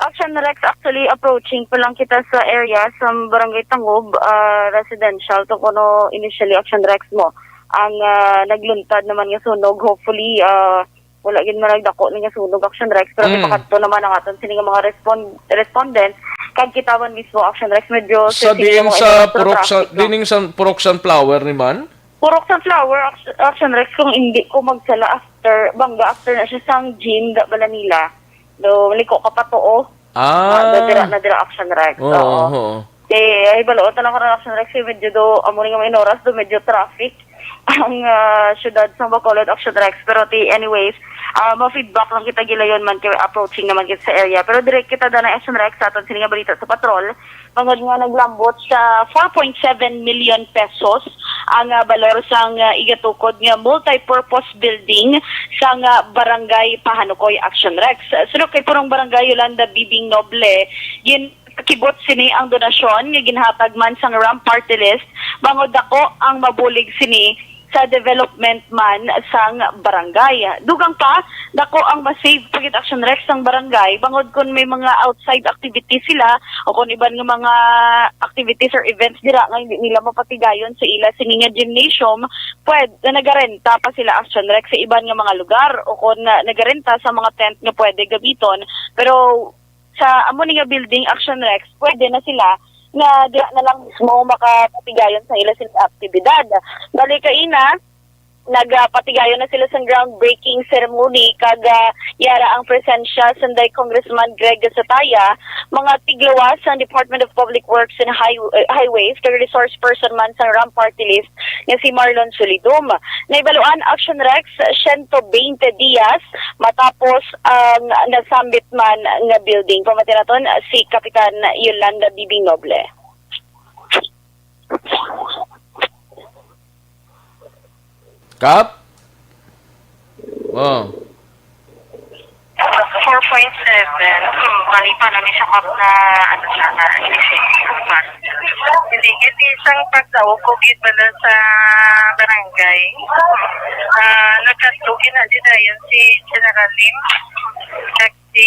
Action Rex, actually, approaching pa lang kita sa area sa Barangay Tangob, ah, residential. To kuno initially, Action Rex, mo ang, ah, nagluntad naman nga sunog. Hopefully, ah, wala gid man nagdako na nga sunog, Action Rex. Pero Mm. gipakadto naman ang aton sini nga mga respond-, respondent. Kag kita man mismo, Action Rex, medyo Sa searching diin yung mga sa area, pero Purok sa, traffic lang. Dining sa Purok Sunflower ni man? Purok Sunflower, Action, Action Rex, kung hindi ko magsala after, bangga after na siya sang gym, da bala nila. Do, liko ka pa to, oh. Ah. Ah, do, dira na dira, Action Rex. Oo, Oo. oo. Eh, ay, balo, tanong ko na, Action Rex, eh, medyo do, amo ni nga mga oras, do, medyo traffic ang, ah, syudad sa Bacolod, Action Rex. Pero, ti, anyways, ah, ma-feedback lang kita gilayon man, kay approaching naman kita sa area. Pero direct kita da na, Action Rex, sa aton sini nga balita sa patrol. Bangod nga naglambot sa four point seven million pesos ang, ah, balor sang, ah, igatukod nga multi-purpose building sang, ah, Barangay Pahanukoy, Action Rex. Suno kay Purong Barangay Yolanda Bibing Noble, gin-, kibot sini ang donasyon nga ginhatag man sang RAM Party List bangod dako ang mabulig sini sa development man sang barangay. Dugang pa, dako ang ma-save pa gid, Action Rex, sang barangay bangod kon may mga outside activities sila o kon iban nga mga activities or events dira nga hindi nila mapatigayon sa ila sini nga gymnasium, pwede na nagarenta pa sila, Action Rex, sa iban nga mga lugar o kon na nagarenta sa mga tent nga pwede gamiton. Pero sa amo ni nga building, Action Rex, pwede na sila nga dira na lang mismo makapatigayon sa ila sini aktibidad. Bali kaina, nagapatigayon na sila sa groundbreaking ceremony kag, ah, yara ang presensya sanday Congressman Greg Gatchalian, mga tigluwas sang Department of Public Works and High-, eh, Highways kag resource person man sang RAM Party List nga si Marlon Solidum. Naibaluan, Action Rex, siyento bente dias matapos ang nasambit man nga building. Pamati naton si Kapitan Yolanda Bibing Noble. Kap? Oh. Four point seven. Hmm, mali pa namin siya, Kap, na ano siya, na initiative pa. Hindi, hindi isang pagdaog ko gid bala sa barangay. Ah, nagkadto gina di dayon si General Lim, kag si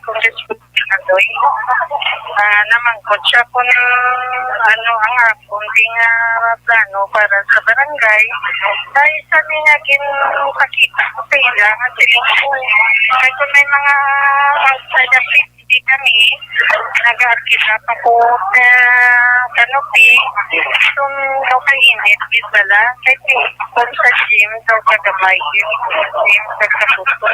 Congressman Aloy. Ah, namangkot siya kung ano ang akon di nga plano para sa barangay. Dahil sa mi nga ginpakita ko sa ila nga sila, kay kung may mga outside activity kami, nag-aarkila pa ko sa canopy, kung daw kainit, di bala, kay kung sa gym, daw kagamay, gym, sa kapuso.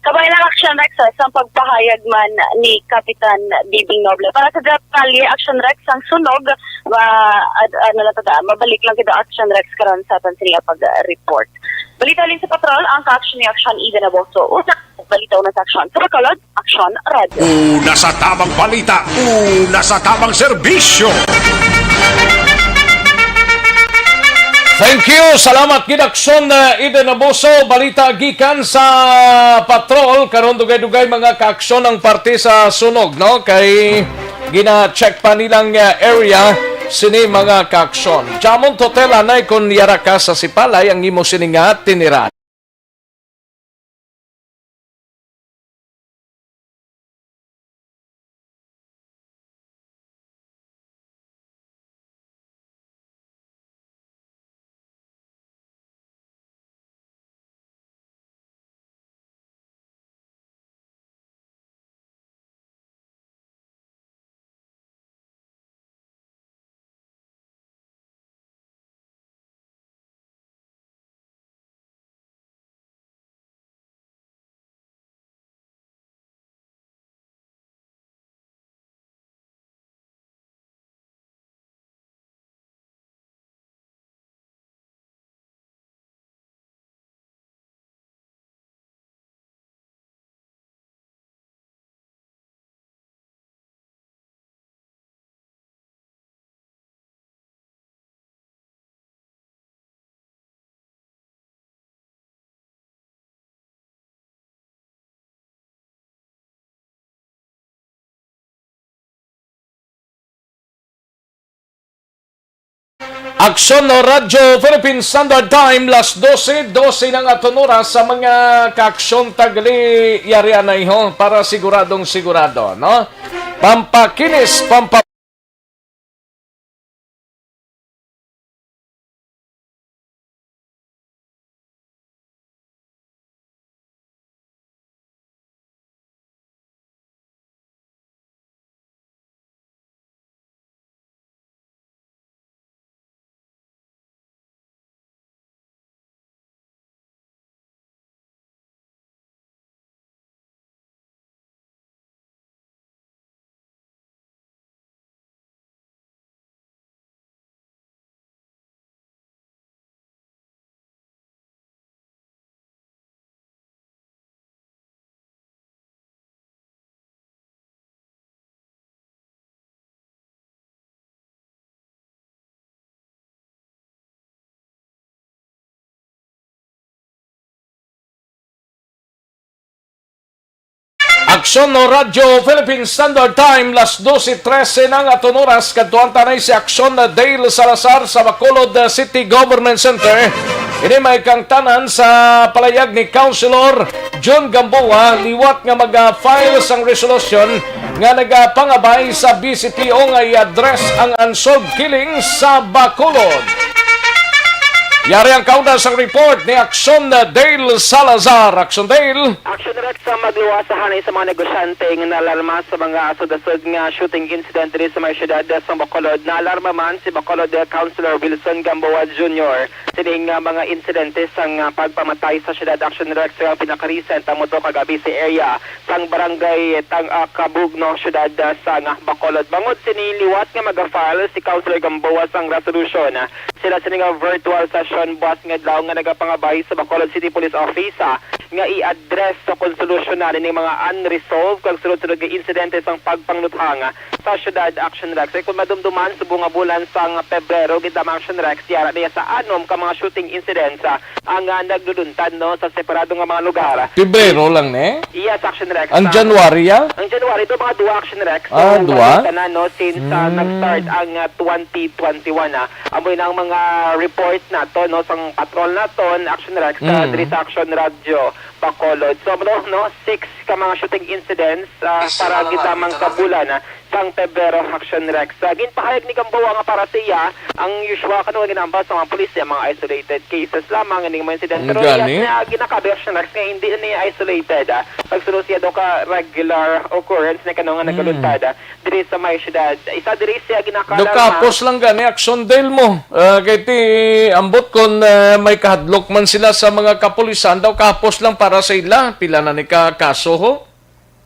Kabay lang, Action Rex, ah, sa pagpahayag man ni Kapitan Bibing Noble. Para sa detalye, Action Rex, ang sunog, ma-, ad-, ano lang to, mabalik lang kita, Action Rex, karon sa aton sila pag-report. Balita halin sa patrol, ang ka-action ni Action Eden Aboso. Una, balita una sa Action. Sa Bacolod, Action Radio. Una sa tamang balita, una sa tamang serbisyo. Thank you. Salamat gid, Action, uh, Eden Abuso. Balita gikan sa patrol. Karon dugay-dugay mga kaaksyon ang parte sa sunog, no? Kay gina-check pa nilang, uh, area sini mga kaaksyon. Jamon Totel, anay, kon yara ka sa Sipalay, ang imo sini nga tiniran. Aksyon no Radyo Philippine Standard Time, las dose, dose na nga aton oras sa mga kaaksyon tagali yari anay ho, para siguradong sigurado, no? Pampakinis, pampa- Aksyon no Radyo Philippine Standard Time, las dose trese na nga aton oras. Kadtuan ta anay si Aksyon na Dale Salazar sa Bacolod, uh, City Government Center. Ini may kangtanan sa palayag ni Councilor Jun Gamboa liwat nga mag-file sang resolusyon nga nagapangabay sa B C P O nga i-address ang unsolved killing sa Bacolod. Yari ang kauna sang report ni Aksyon Dale Salazar. Aksyon Dale. Action Rex, sa magluwas sa hanay sa mga negosyante nga naalarma sa mga asod-asod nga shooting incident diri sa may siyudad sa Bacolod. Naalarma man si Bacolod Councilor Wilson Gamboa Junior sining, ah, mga insidente sang, ah, pagpamatay sa siyudad. Action Rex, ang pinaka-recent amo to kagabi sa area sang barangay Tang-, ah, Kabugno, siyudad, ah, sang, ah, Bacolod. Bangod sini, liwat nga mag-file si Councilor Gamboa sang resolution, ah, sila sini nga virtual session Action buwas nga adlaw nga nagapangabay sa Bacolod City Police Office, ah, nga i-address sa konsolusyon na ning mga unresolved kag sunod-sunod nga insidente sang pagpangluthang sa syudad, Action Rex. Ay, kung madumduman, subong nga bulan sang Pebrero, gid lamang, Action Rex, yara niya sa anom ka mga shooting incidents, ah, ang, ah, nagduduntan, no, sa separado nga mga lugar. Pebrero lang ni? Yes, Action Rex. Ang Sa January, ah? Ang January, do mga duwa, Action Rex. So, Ah, duwa? wala ka na, no, since, ah, Mm. nag-start ang, ah, twenty twenty-one, ah. Amo na ang mga report nato, no, sang patrol naton, Action Rex, ah, Mm. diri sa Action Radio Bacolod. So, no, no, six ka mga shooting incidents, ah, Isa para lang gid ang lamang ato ka na. bulan, ah, sang Pebrero, Action Rex. Ah, ginpahayag ni Gamboa nga para sa iya, ang usual kano nga ginambal sa mga pulis, ang mga isolated cases lamang ining mga incident. Ang Pero gani? Iya na ginakabay, Action Rex, nga hindi ni isolated, ah. Pagsuno siya daw ka regular occurrence na kano nga Mm. nagaluntad, ah, diri sa may syudad. Isa diri siya ginakala Do nga kapos lang gani, Action Dale mo. Ah, kay ti ambot kon, ah, may kahadlok man sila sa mga kapulisan, daw kapos lang para sa ila. Pila na ni ka kaso, ho?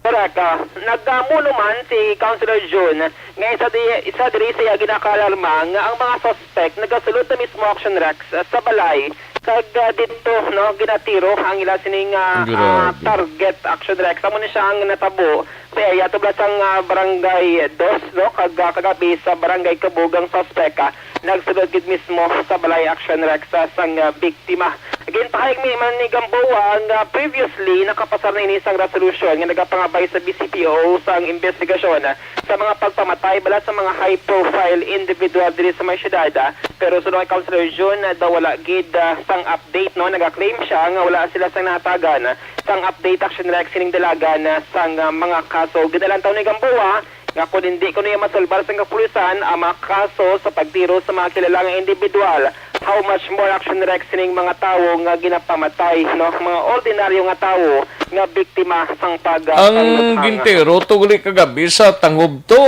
Correct, ah. Nagdamo naman si Councilor Jun nga isa di, isa diri sa iya ginakaalarma nga ang mga suspect nagasulod na mismo, Action Rex, ah, sa balay kag, ah, didto, no, ginatiro ang ila sining, ah, ah, Grabe. target, Action Rex. Amo ni siya ang natabo sa area tubla sang, ah, Barangay Dos, no, kag, ah, kagabi sa Barangay Kabug ang suspect, ah, nagsulod gid mismo sa balay, Action Rex, ah, sang, ah, biktima. Ginpahayag mi man ni Gamboa nga previously nakapasar na ini sang resolusyon nga nagapangabay sa B C P O sang investigasyon sa mga pagpamatay bala sa mga high-profile individual diri sa may syudad, ah. Pero suno kay Councilor Jun, ah, daw wala gid, ah, sang update, no? Nagaklaim siya nga wala sila sang nahatagan sang update, Action Rex, sining dalagan, ah, sang, ah, mga kaso. Ginalantaw ni Gamboa nga kon hindi kuno iya masulbar sang kapulisan ang mga kaso sa pagtiro sa mga kilala nga individual, how much more, Action Rex, sining mga tawo nga ginapamatay, no? Mga ordinaryo nga tawo nga biktima sang pag, ah, Ang pangluthang. gintiro to gali kagabi sa tangob to,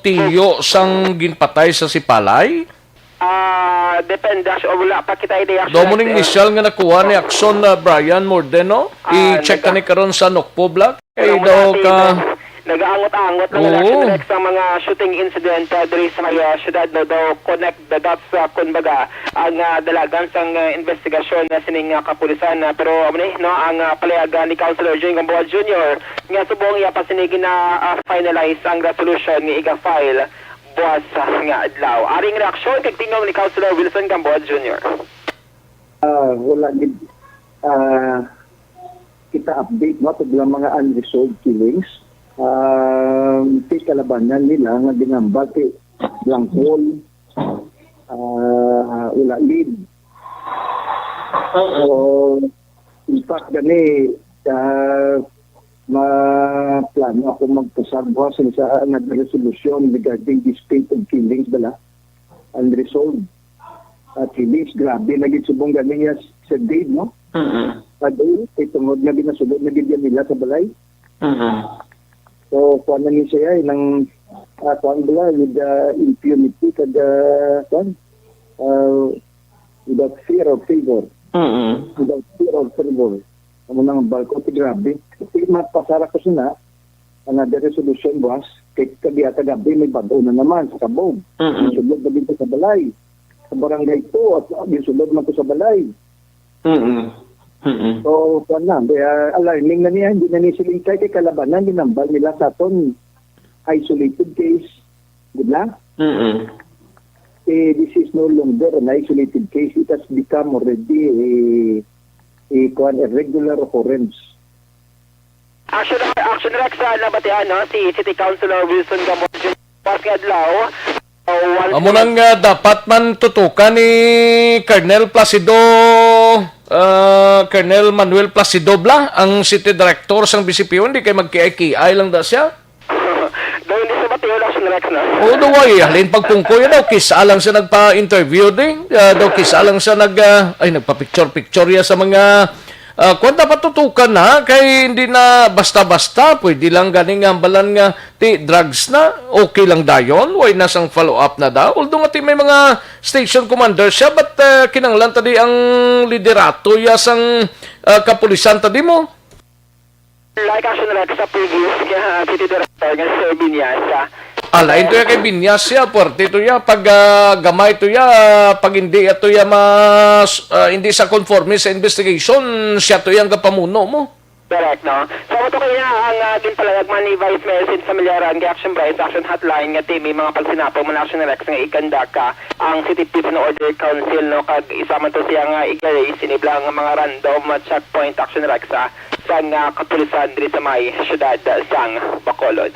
tiyo sang ginpatay sa sipalay? Ah, depende, Action, wala pa kita idea, Action Rex, Domo ning eh. initial nga nakuha ni Action, ah, Brian Mordeno. Ah, I-check naga- kani karon sa Nokpo Block. Kay Pero daw muna, ka nag-aangot-angot lang, Oo. Action Rex, ang mga shooting incident, ah, diri sa may, ah, syudad, no, daw connect the dots, ah, kumbaga, ang, ah, dalagan sang, ah, investigasyon na sining, ah, kapulisan, ah, pero amo ni, no, ang, ah, palayagan ni Councilor Jun Gamboa Junior nga subong iya pa sini gina, ah, finalize ang resolution nga iga-file buwas, ah, nga adlaw. Aring reaksyon kag tingog ni Councilor Wilson Gamboa Junior. Ah, wala gid, ah, kita update, no, tungod lang mga unresolved killings. Um, ti kalabanan nila nga ginambal ti blank wall, ah, wala lead. Oo. So, in fact, gani, ah, maplano ako magpasar buwas sa another resolution regarding this spate of killings, bala, unresolved, ah, killings. Grabe na gid subong gani niya, Sir Dave, no? Mm-mm. Pag, eh, tungod nga ginasulod na gid nila sa balay. Mm-mm. So, kuwan na ni siya, eh, nang, ah, kuwan bala, with, ah, impunity, kag, ah, kuwan, ah, without fear or favor. Mm-mm. Without fear or favor. Amo nang balko, ti grabe. Ti mapasara ko sina, another resolution, boss. Kay kagaya kagabi, may bag-o na naman sa Kabog. Mm-mm. Sulod na dito sa balay. Sa barangay two, at, ah, sulod man to sa balay. Mm-mm. Mm-mm. So, kuwan na, di, ah, alarming na niya, hindi na ni siling kay, kay kalabanan, ginambal nila sa aton isolated case. Good na? Mm-mm. Eh, this is no longer an isolated case. It has become already a, a, kuwan, a regular occurrence. Action, Action Rex, ah, nabatian, no, si City Councilor Wilson Gamboa Junior buwas nga adlaw. Oh, one Amo nang, ah, dapat man tutukan ni Colonel Placido, ah, Colonel Manuel Placido bala, ang city director sang B C P O, hindi kay magkiay-kiay lang da siya. Daw hindi sa Bacolod, Action Rex, no? Oo, daw ay, halin pagpungko yan daw, kisa lang siya nagpa-interview din. Ah, daw kisa lang siya nag, ah, ay, nagpa-picture-picture ya sa mga, ah, kwan, dapat tutukan na, kay hindi na basta-basta, pwede lang ganing hambalan nga ti drugs na, okay lang dayon, way na sang follow-up na daw. Although nga ti may mga station commander siya, but, ah, kinahanglan ta di ang liderato ya sang, ah, kapulisan ta di mo. Like, Action Rex, sa previous nga city director nga si Sir Binyas, ah, Alain to ya kay binyas siya, puwerte to ya. Pag, ah, gamay to ya, pag hindi ato ya mas, ah, hindi sa conforme sa investigation, siya to ya ang gapamuno mo. Correct, no? So, ato kaya ang, ah, ginpalayag man ni Vice Mayor Sid Familiaran kay Action Bryce, Action Hotline nga team, may mga pagsinapong man Action Rex nga i-conduct, ah, ang City Peace and Order Council, no? Kag isa man to siya nga i-erase ini bala nga mga random, ah, checkpoint Action Rex, ah, sang, ah, kapulisan diri sa may siyudad sang Bacolod.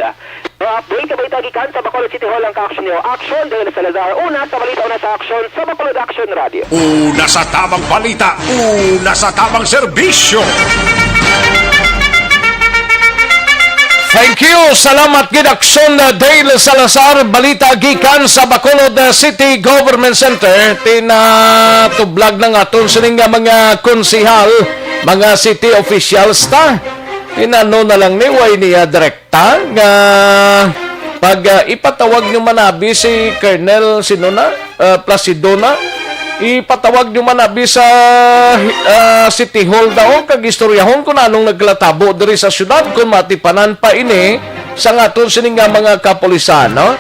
Mga update, kabalita gikan sa Bacolod City Hall ang ka-action niyo. Action, Dale Salazar. Una sa balita, una sa aksyon, sa Bacolod Action Radio. Una sa tamang balita, una sa tamang serbisyo. Thank you. Salamat gid, Aksyon, Dale Salazar. Balita gikan sa Bacolod City Government Center. Tinatublag na nga aton sining nga mga konsehal, mga city officials ta. Inano na lang ni, way niya direct ta nga pag, ah, ipatawag nyo man abi si Colonel, sino na? Ah, Placido na? Ipatawag nyo man abi sa, ah, City Hall daw, kag istoryahon kung anong naglatabo diri sa syudad, kung matipanan pa ini sa ngaton sini nga mga kapulisan, no?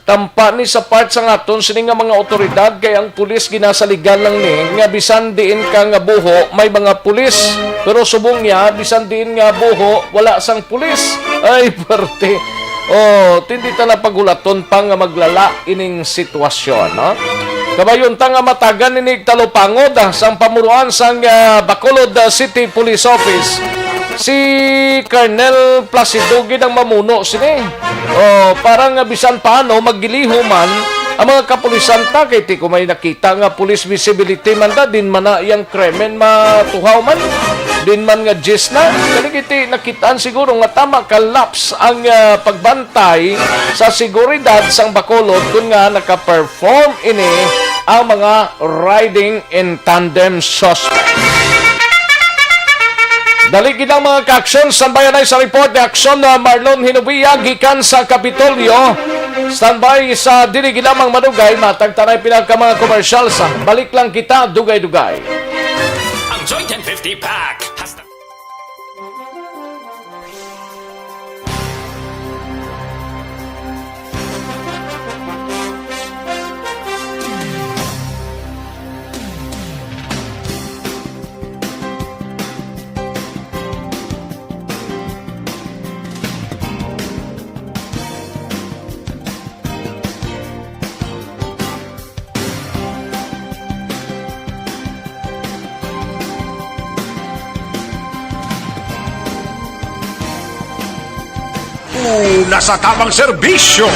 Tampa ni sa part sa ngaton sini nga mga awtoridad, kay ang pulis ginasaligan lang ni nga bisan diin ka nga buho may mga pulis, pero subong niya bisan diin nga buho wala sang pulis. Ay, parte. Oh, tindi ta na paghulaton pa nga maglala ining sitwasyon, no? Kabayon ta nga matagan ini talupangod, ah, sang pamuruan sang, ah, Bacolod, ah, City Police Office. Si Colonel Placido gid ang mamuno sini. Oh, para nga bisan paano magiliho man ang mga kapulisan ta, kay ti ko may nakita nga police visibility man ta, din man na iyang krimen matuhaw man, din man nga jis na. Kani kiti nakitaan siguro nga tama ka lapse ang, ah, pagbantay sa seguridad sang Bacolod kun nga naka-perform ini ang mga riding in tandem suspect. Dali gid ang mga ka-aksyon. Standby anay sa report ni Aksyon na Marlon Hinubia gikan sa Kapitolyo. Standby sa dili gid lamang madugay, matag tanay pila ka mga commercial sa balik lang kita dugay-dugay. Ang Joy ten fifty Pack. Hasta Una sa tamang serbisyo.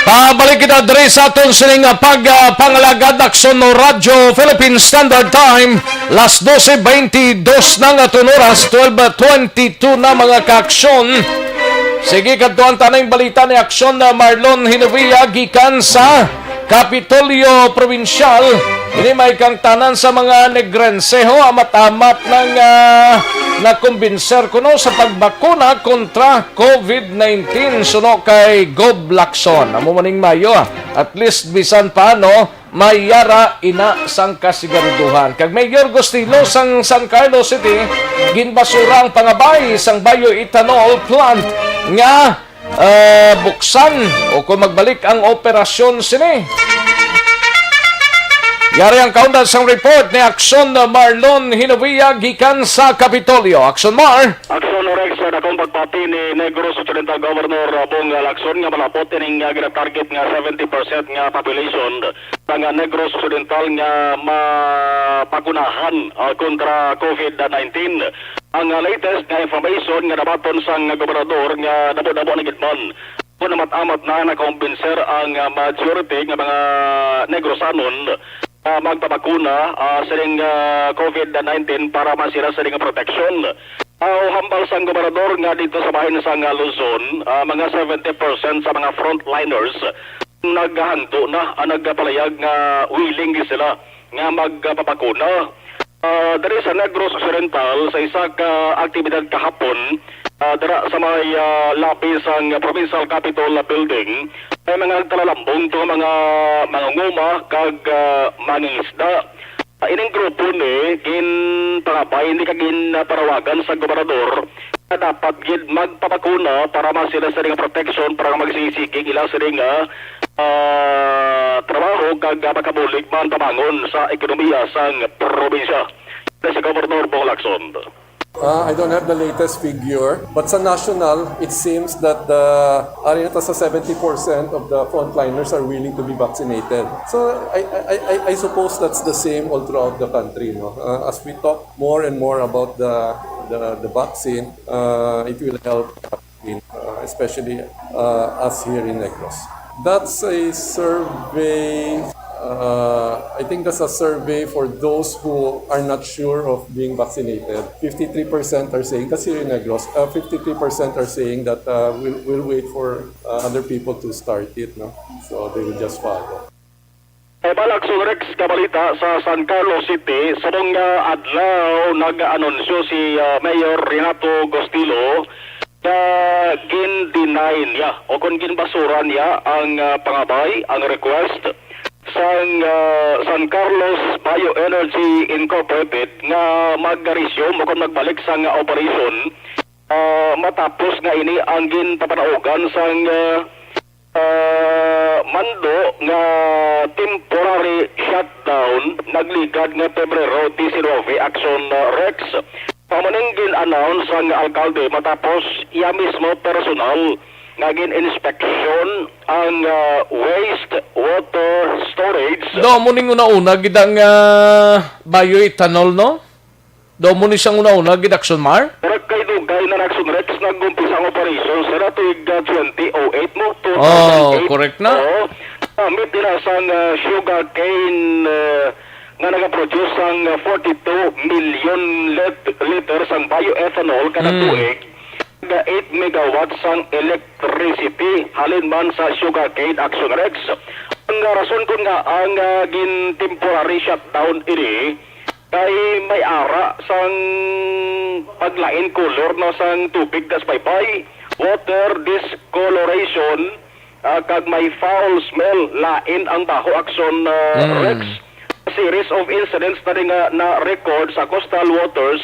Pabalik kita diri sa aton sining, ah, pag, ah, pangalagad, Aksyon no Radyo Philippine Standard Time. Las doce veintidós na nga aton oras, twelve twenty-two na, mga kaaksyon. Sige, kadtuan ta na ang balita ni Aksyon na Marlon Hinovia gikan sa Kapitolyo Probinsyal. Ini may kangtanan sa mga Negrenseho, amat-amat nang, ah, nakumbinser kuno sa pagbakuna kontra covid nineteen suno kay Gob Lacson. Amo maning mayo, ah. At least, bisan paano, may yara ina sang kasiguraduhan. Kag Mayor Gustilo sang San Carlos City, ginbasura ang pangabay sang bioethanol plant nga, ah, buksan o kung magbalik ang operasyon sini. Yari ang kaundan sang report ni Aksyon Marlon Hinovia gikan sa Kapitolyo. Aksyon Mar. Aksyon Rex, sa dakong pagpati ni Negros Occidental Governor Bong Lacson nga malapot ining, ah, ginatarget nga seventy percent nga population nga Negros Occidental nga mapakunahan, ah, kontra covid nineteen. Ang, ah, latest nga information nga nabaton sang gobernador nga damo-damo na gid man. Kung amat-amat na nakakumbinser ang, ah, majority nga mga Negrosanon, ah, magpabakuna, ah, sining, ah, covid nineteen para man sila sining proteksyon. Ah, hambal sang gobernador nga dito sa bahin sang, ah, Luzon, ah, mga seventy percent sa mga frontliners naghahangto na, ah, nagpalayag nga willing gid sila nga magpabakuna. Ah, diri sa Negros Occidental, sa isa ka aktibidad kahapon, ah, dira sa may, ah, labi sang Provincial Capitol Building, may mga nagtalalambong to nga mga mangunguma kag, ah, mangingisda. Ah, ining grupo ni ginpangabay, hindi ka ginparawagan sa gobernador nga dapat gid magpabakuna para man sila sa ring protection para nga magsigisigi ila sa ring, ah, ah, trabaho kag, ah, makabulig man pamangon sa ekonomiya sang probinsya. Sa Gobernador Bong Lacson. Uh, I don't have the latest figure, but sa national, it seems that the ari na ta sa seventy percent of the frontliners are willing to be vaccinated. So I, I, I, I suppose that's the same all throughout the country. No? Uh, as we talk more and more about the, the, the vaccine, uh, it will help, uh, especially uh, us here in Negros. That's a survey. Uh, I think that's a survey for those who are not sure of being vaccinated. Fifty-three percent are saying, kasi in Negros, uh, fifty-three percent are saying that uh, we'll, we'll wait for uh, other people to start it. No? So they will just follow. Sa iba, Lacson Rex, nga balita, sa San Carlos City, subong nga adlaw nag-anunsyo si, ah, Mayor Renato Gustilo nga gin-deny niya o kon ginbasura niya ang, ah, pangabay, ang request sang, ah, San Carlos Bioenergy Incorporated nga mag-resume o kon magbalik sang, ah, operation, ah, matapos nga ini ang ginpapanaugan sang, ah, ah, mando nga temporary shutdown nagligad nga Pebrero diecinuebe, Action, ah, Rex. Amo ning gin-announce sang alkalde matapos iya mismo personal nga gin-inspeksyon ang, ah, waste water storage. Do mo ning una-una gid ang, ah, bioethanol, no? Daw mo ni siyang una-una gid, Action Mar? Pero kay dugay na, Action Rex, nag-umpisa ang operation, sir, tuig, ah, twenty oh eight mo, Oh, two thousand eight. Correct na. Oo. Gamit nila sang, ah, sugar cane, ah, nga nagaproduce sang, ah, forty-two million lit- liters ang bioethanol kada Mm. tuig, ga eight megawatts sang electricity halin man sa sugar cane, Action Rex. Ang, ah, rason kun nga ang, ah, gin temporary shutdown ini, kay may ara sang paglain kolor na sang tubig das baybay, water discoloration, ah, kag may foul smell, lain ang baho, Action, ah, Mm. Rex. Series of incidents na rin nga na-record sa coastal waters,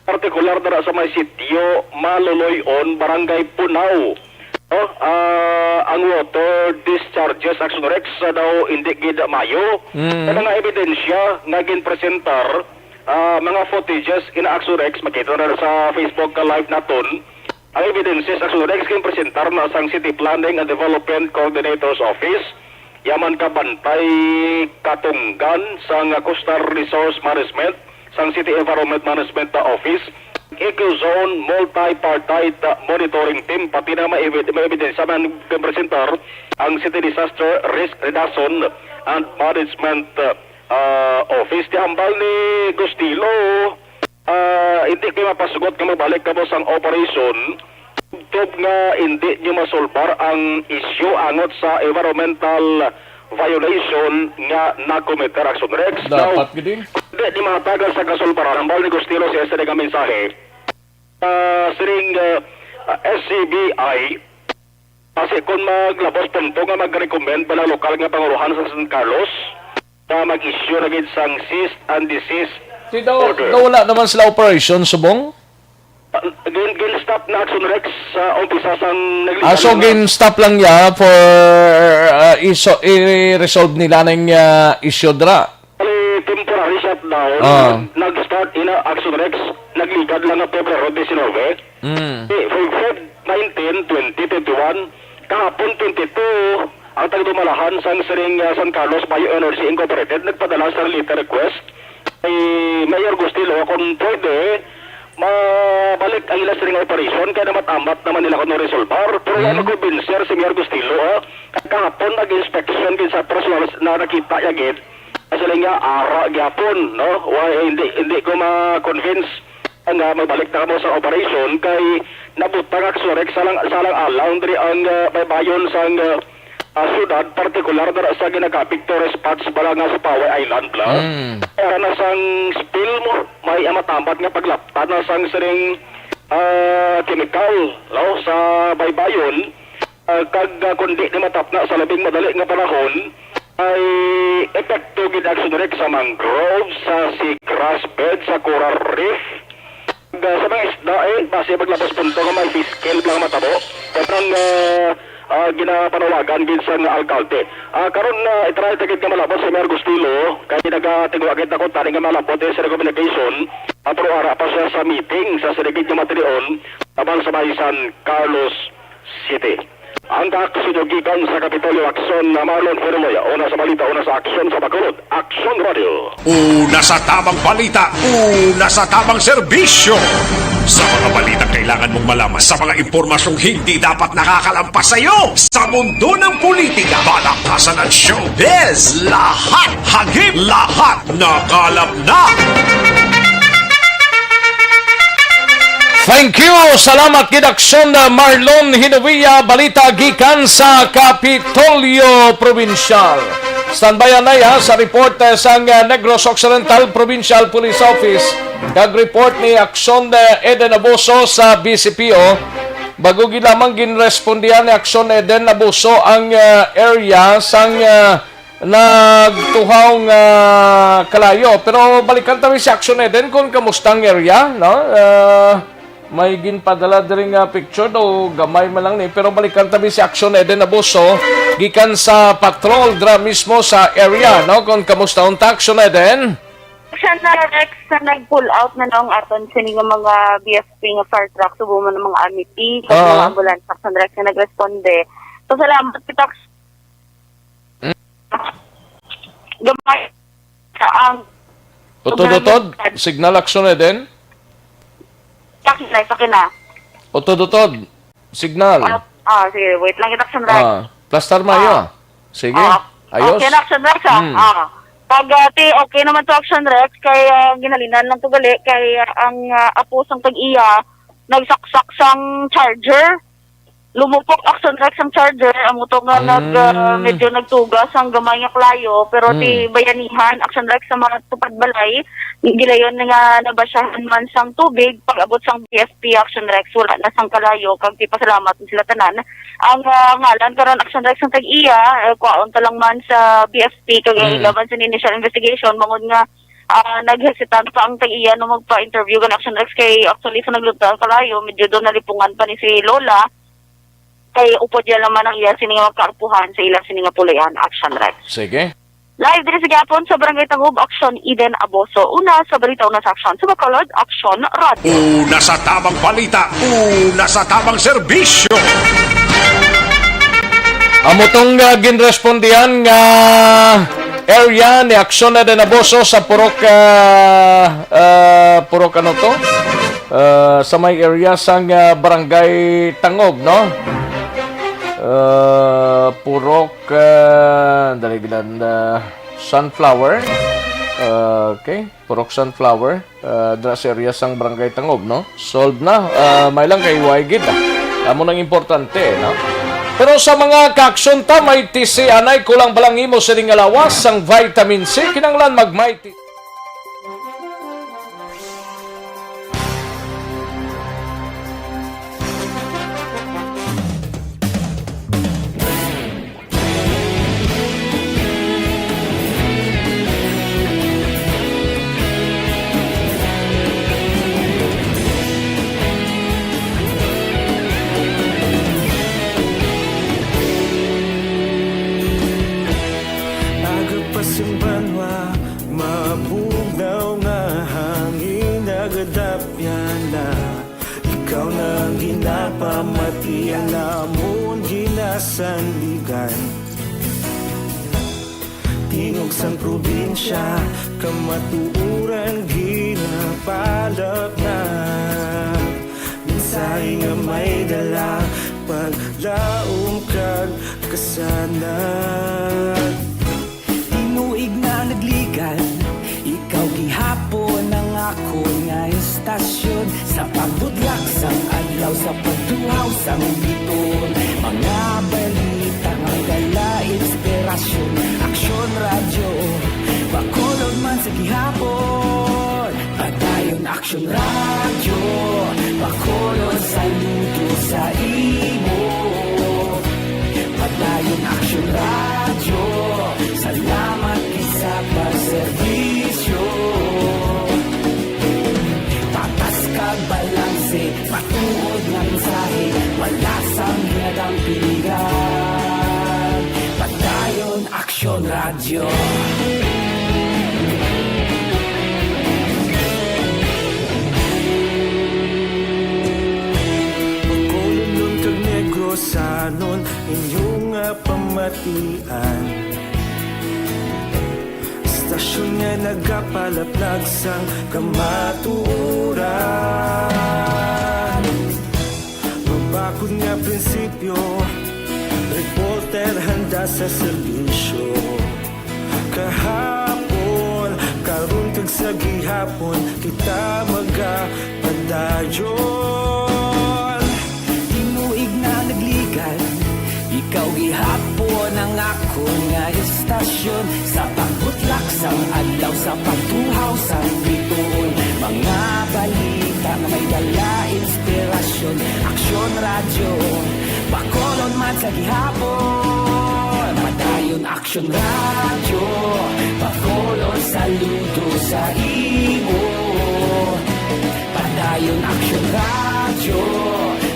partikular na sa may sitio Maluloy-on, Barangay Punao. No? Ah, ang water discharges, Action Rex, ah, daw hindi gid mayo. Mm. Ang mga ebidensya nga ginpresentar, ah, mga footages in Action Rex, makita na sa Facebook Live naton. Ang evidences, Action Rex, ginpresentar na sang City Planning and Development Coordinator's Office, yaman ka Bantay Katunggan sang Coastal Resource Management, sang City Environment Management na Office, Eco Zone Multipartite Monitoring Team, pati na may evid- may ebidensya man ginpresentar ang City Disaster Risk Reduction and Management, ah, Office. Di hambal ni Gustilo, ah, hindi kayo mapasugot nga mabalik kamo sang operation, tubtob nga hindi nyo masolbar ang isyu angot sa environmental violation nga nakomiter, Action Rex. Now, Dapat gid eh. Hindi ni mahatagan sa kasulbaran ang Bal ni Gustilo sa S N G nga mensahe. Ah, siring, ah, S C B I, kasi kung maglabos punto nga mag-recommend ba ang lokal nga pangulohan sa San Carlos na mag-issue na gid sang cease and desist Di daw, order. Daw wala naman sila operation, subong? Ah, gin, gin-stop na, Action Rex, sa umpisa sang naglisan Ah, so na. Gin-stop lang niya for uh, iso, i-resolve nila ning uh, issue dra. Bali, temporary shutdown. Ah. Nag-start ina, Action Rex, nagligad lang nga Pebrero diecinuebe. Mm. Eh, Feb, Feb nineteen, twenty twenty-one, kahapon twenty-two, ang tagdumalahan sang siring, ah, San Carlos Bioenergy Incorporated nagpadala sang letter request kay Mayor Gustilo kung pwede mabalik ang ila siring operation kay namat-amat naman nila kuno resolbar. Pero wala Mm. makumbinser si Mayor Gustilo, ah. Kahapon nag-inspection gid sa personal na nakita niya gid. Kasi lang nga, ara gyapon, no? Why, hindi, hindi ko ma-convince nga magbalik na kamo sa operation kay nabutang, Action Rex, sa lang, sa lang alang diri ang, ah, baybayon sang, ah, ah, syudad, partikular na sa ginagapig tourist spots bala nga sa Paway Island, bla. Mm. Kaya na sang spill mo, may amatambat nga paglaptan na sang siring, ah, chemical, no, sa baybayon. Ah, kag, ah, kung di ni matapna sa labing madali nga panahon, ay epekto gid, Action Rex, sa mangrove, sa seagrass bed, sa coral reef, Ah, sa mga isda, eh, basi maglabos punto nga may fish kill lang matabo. Kaya parang, ah, ah, ginapanawagan gid sang alkalde. Ah, karon, ah, i-try ta gid nga malabot si Mayor Gustilo, kay nagatinguha gid ako tani nga malabot, eh, sa communication. Ah, pero ara pa siya sa meeting sa sini gid nga matinion, abang sa may San Carlos City. Ang kaaksyon gikan sa Kapitolyo Aksyon na Marlon Hiruloy. Una sa balita, una sa aksyon sa Bacolod. Aksyon Radio. Una sa tamang balita, una sa tamang serbisyo. Sa mga balitang kailangan mong malaman, sa mga impormasyong hindi dapat nakakalampas sa iyo, sa mundo ng politika, balakasan at showbiz, lahat hagip, lahat nakalap na. Thank you. Salamat gid, Aksyon, uh, Marlon Hinovia. Balita gikan sa Kapitolyo Provincial. Standby anay, ha, sa report, uh, sang, uh, Negros Occidental Provincial Police Office. Kag report ni Aksyon, uh, Eden Abuso sa B C P O. Bago gid lamang ginrespondihan ni Aksyon Eden Abuso ang, uh, area sang, uh, nagtuhaw nga kalayo. Pero balikan ta mi si Action Eden kung kamusta ang area, no? Ah, may ginpadala diri nga picture, do gamay man lang ni. Pero balikan ta mi si Action Eden Abuso gikan sa patrol dira mismo sa area, no? Kung kamusta unta, Action Eden? Siya na, Rex, na nag-pull out na noong aton sini nga mga B F P nga fire truck, subo man ang mga amity, sa Oo. mga ambulance, Action Rex, nga nagresponde. So, salamat kita, gamay sa ang Utod-utod, signal, Action Eden. Sa akin na, sa akin na. Utod-utod, signal. Ah, ah, sige, wait lang kita, Action Rex. Ah, plastar mayo, Ah. ah. Sige. Ah, Ayos. Okay na, Action Rex, ah. Hmm. Ah. Pag, ah, ti, okay naman to, Action Rex, kay, ah, ginhalinan lang to gali, kay, ah, ang, ah, apo sang tag-iya, nagsaksak sang charger. Lumupok, Action Rex, ang charger, amo to nga nag, ah, Mm. medyo nagtugas ang gamay nga kalayo, pero ti Mm. bayanihan, Action Rex, sa mga tupad balay, gilayon nga nabasyahan man sang tubig, pag-abot sang B F P, Action Rex, wala na sang kalayo, kag ti pasalamat sila tanan. Ang, ah, ngalan karon, Action Rex, ang tag-iya, eh, kwaon ta lang man sa B F P, kag Mm. ilaban sa initial investigation, bangod nga, ah, nag-hesitant pa ang tag-iya no magpa-interview kan Action Rex, kay actually sa naglunta ang kalayo, medyo doon nalipungan pa ni si Lola. Kay upod yan naman ang iya sini nga magkaapuhan sa ila sini nga puloy-an, Action Rex. Sige. Live diri sa gihapon sa Barangay Tangub, Action Eden Abuso. Una sa balita, una sa aksyon. Sa Bacolod, Action Radio. Una sa tamang balita, una sa tamang serbisyo. Amo tong, ah, ginrespondihan nga area ni Action Eden Abuso sa Purok, ah, ah, Purok ano to? Ah, sa may area sang, ah, Barangay Tangub, no? Ah, Purok, ah, dali, bilan, ah, Sunflower. Ah, okay, Purok Sunflower. Ah, dira sa area sang Barangay Tangub, no? Solve na. Ah, may lang kay way gid, ah. Amo nang importante, no? Pero sa mga kaaksyon ta, may T C anay, kulang ba lang imo sining nga lawas sang vitamin C? Kinahanglan mag may T C. Aga pa sing banwa, mabugnaw nga hangin nagadapyan na. Ikaw na ang ginapamati, ang amon ginasandigan. Tingog sang probinsya, kamatuoran ginapalapnag. Mensahe nga may dala, paglaom kag kasanag. Tinuig na nagligan, ikaw gihapon ang akon nga istasyon. Sa pagbudlak sang adlaw, sa pagtuhaw sang biton, mga balita nga dala inspirasyon. Aksyon Radyo, Bacolod man sa gihapon. Padayon Aksyon Radyo, Bacolod, saludo sa imo. Padayon Aksyon Radyo, salamat gid sa pagserbisyo. Patas kag Bacolodon kag Negrosanon, inyo nga pamatian. Estasyon nga nagapalaplag sang kamatuoran. Mabakod nga prinsipyo, reporter handa sa serbisyo. Kahapon, karon kag sa gihapon, kita magapadayon. Tinuig na nagligad, ikaw gihapon ang akon nga estasyon. Sa pagbutlak sang adlaw, sa pagtuhaw sang bituon, mga balita nga may dala inspirasyon. Aksyon Radyo, Bacolod man sa gihapon. Padayon Aksyon Radyo, Bacolod saludo sa imo. Padayon Aksyon Radyo,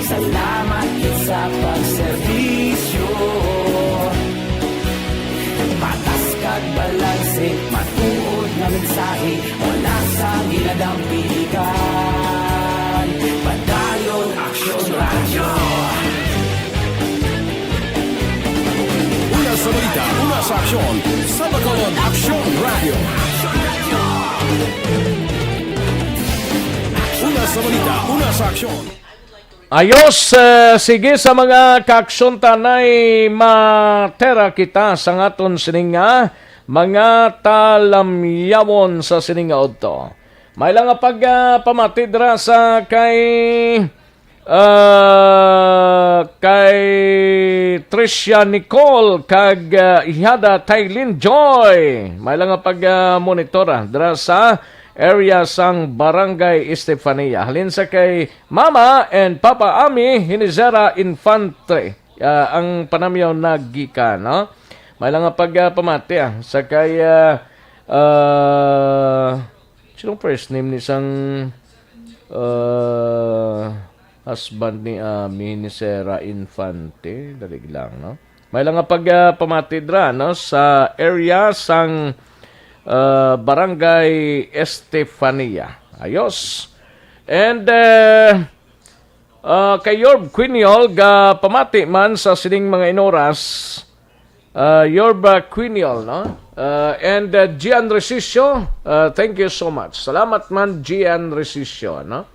salamat gid sa pagserbisyo. Patas kag balanse, matuod nga mensahe, wala sang ginadampiligan. Padayon Aksyon Radyo. Una sa balita, una sa aksyon, sa Bacolod Aksyon Radyo. Una sa balita, una sa aksyon. Ayos, eh, sige, sa mga kaaksyon, tanay matera kita sa ngaton sining nga mga talamyawon sa sining nga udto. May lang nga pag, ah, pamati dira sa kay, ah, kay Tricia Nicole kag, ah, Ihada Taylin Joy. May lang nga pag, ah, monitora dira sa area sang Barangay Estefania. Halin sa kay Mama and Papa Ami Hinizera Infante, ah, ang panamyaw nagikan, no? May lang nga pag, ah, pamati, ah, sa kay, ah, ah, sinong first name ni sang, ah, husband ni Ami Hinizera Infante? Dali lang, no? May lang nga pag, ah, pamati dra, no, sa area sang, ah, Barangay Estefania. Ayos. And, eh, ah, kay Yorb Quiniol, ga pamati man sa sining mga inoras. Ah, Yorb, ah, Quiniol, no? Ah, and, ah, Gian Resisio, ah, thank you so much. Salamat man, Gian Resisio, no?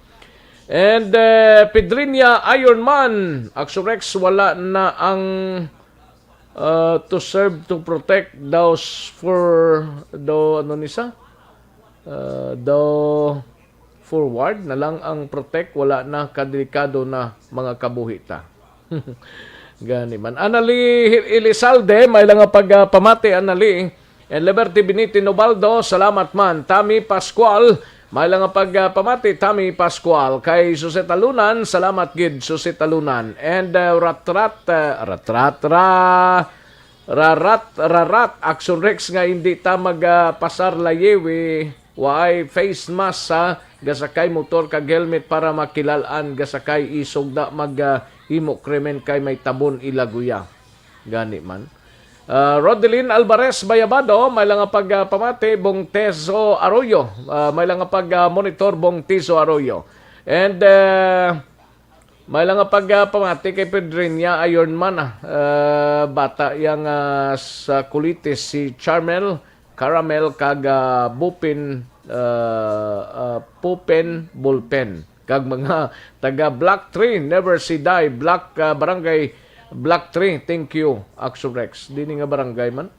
And, eh, Pedrinia Ironman, Axorex, wala na ang, ah, to serve, to protect, those for, do, ano ni sa? Ah, do forward na lang ang protect, wala na, kadelikado na mga kabuhi ta. Gani man. Anali Elizalde, may lang nga pag, ah, pamati, Anali. And Liberty Binitin Ubaldo, salamat man. Tami Pascual, may lang nga pag, ah, pamati, Tami Pascual. Kay Jose Talunan, salamat gid, Jose Talunan. And, ah, Ratrat, ah, Ratrat, ra, Rarat, Rarat, Action Rex nga hindi ta mag, ah, pasar layewi, waay face mask sa gasakay motor kag helmet para makilal-an gasakay isog da mag, ah, himo krimen kay may tabon ilaguya. Gani man. Ah, Rodelin Alvarez Bayabado, may lang nga pag, ah, pamati, Bong Teso Arroyo. Ah, may lang nga pag, ah, monitor, Bong Teso Arroyo. And, ah, may lang nga pag, ah, pamati kay Pedrinia Ironman, ah. Ah, bata yang, ah, sa Kulitis, si Charmel, Caramel, kag, ah, Bupin, ah, ah, Pupen, Bulpen. Kag mga taga Block three, Never Say Die, Block, ah, Barangay Block three. Thank you, Axorex. Dini nga barangay man.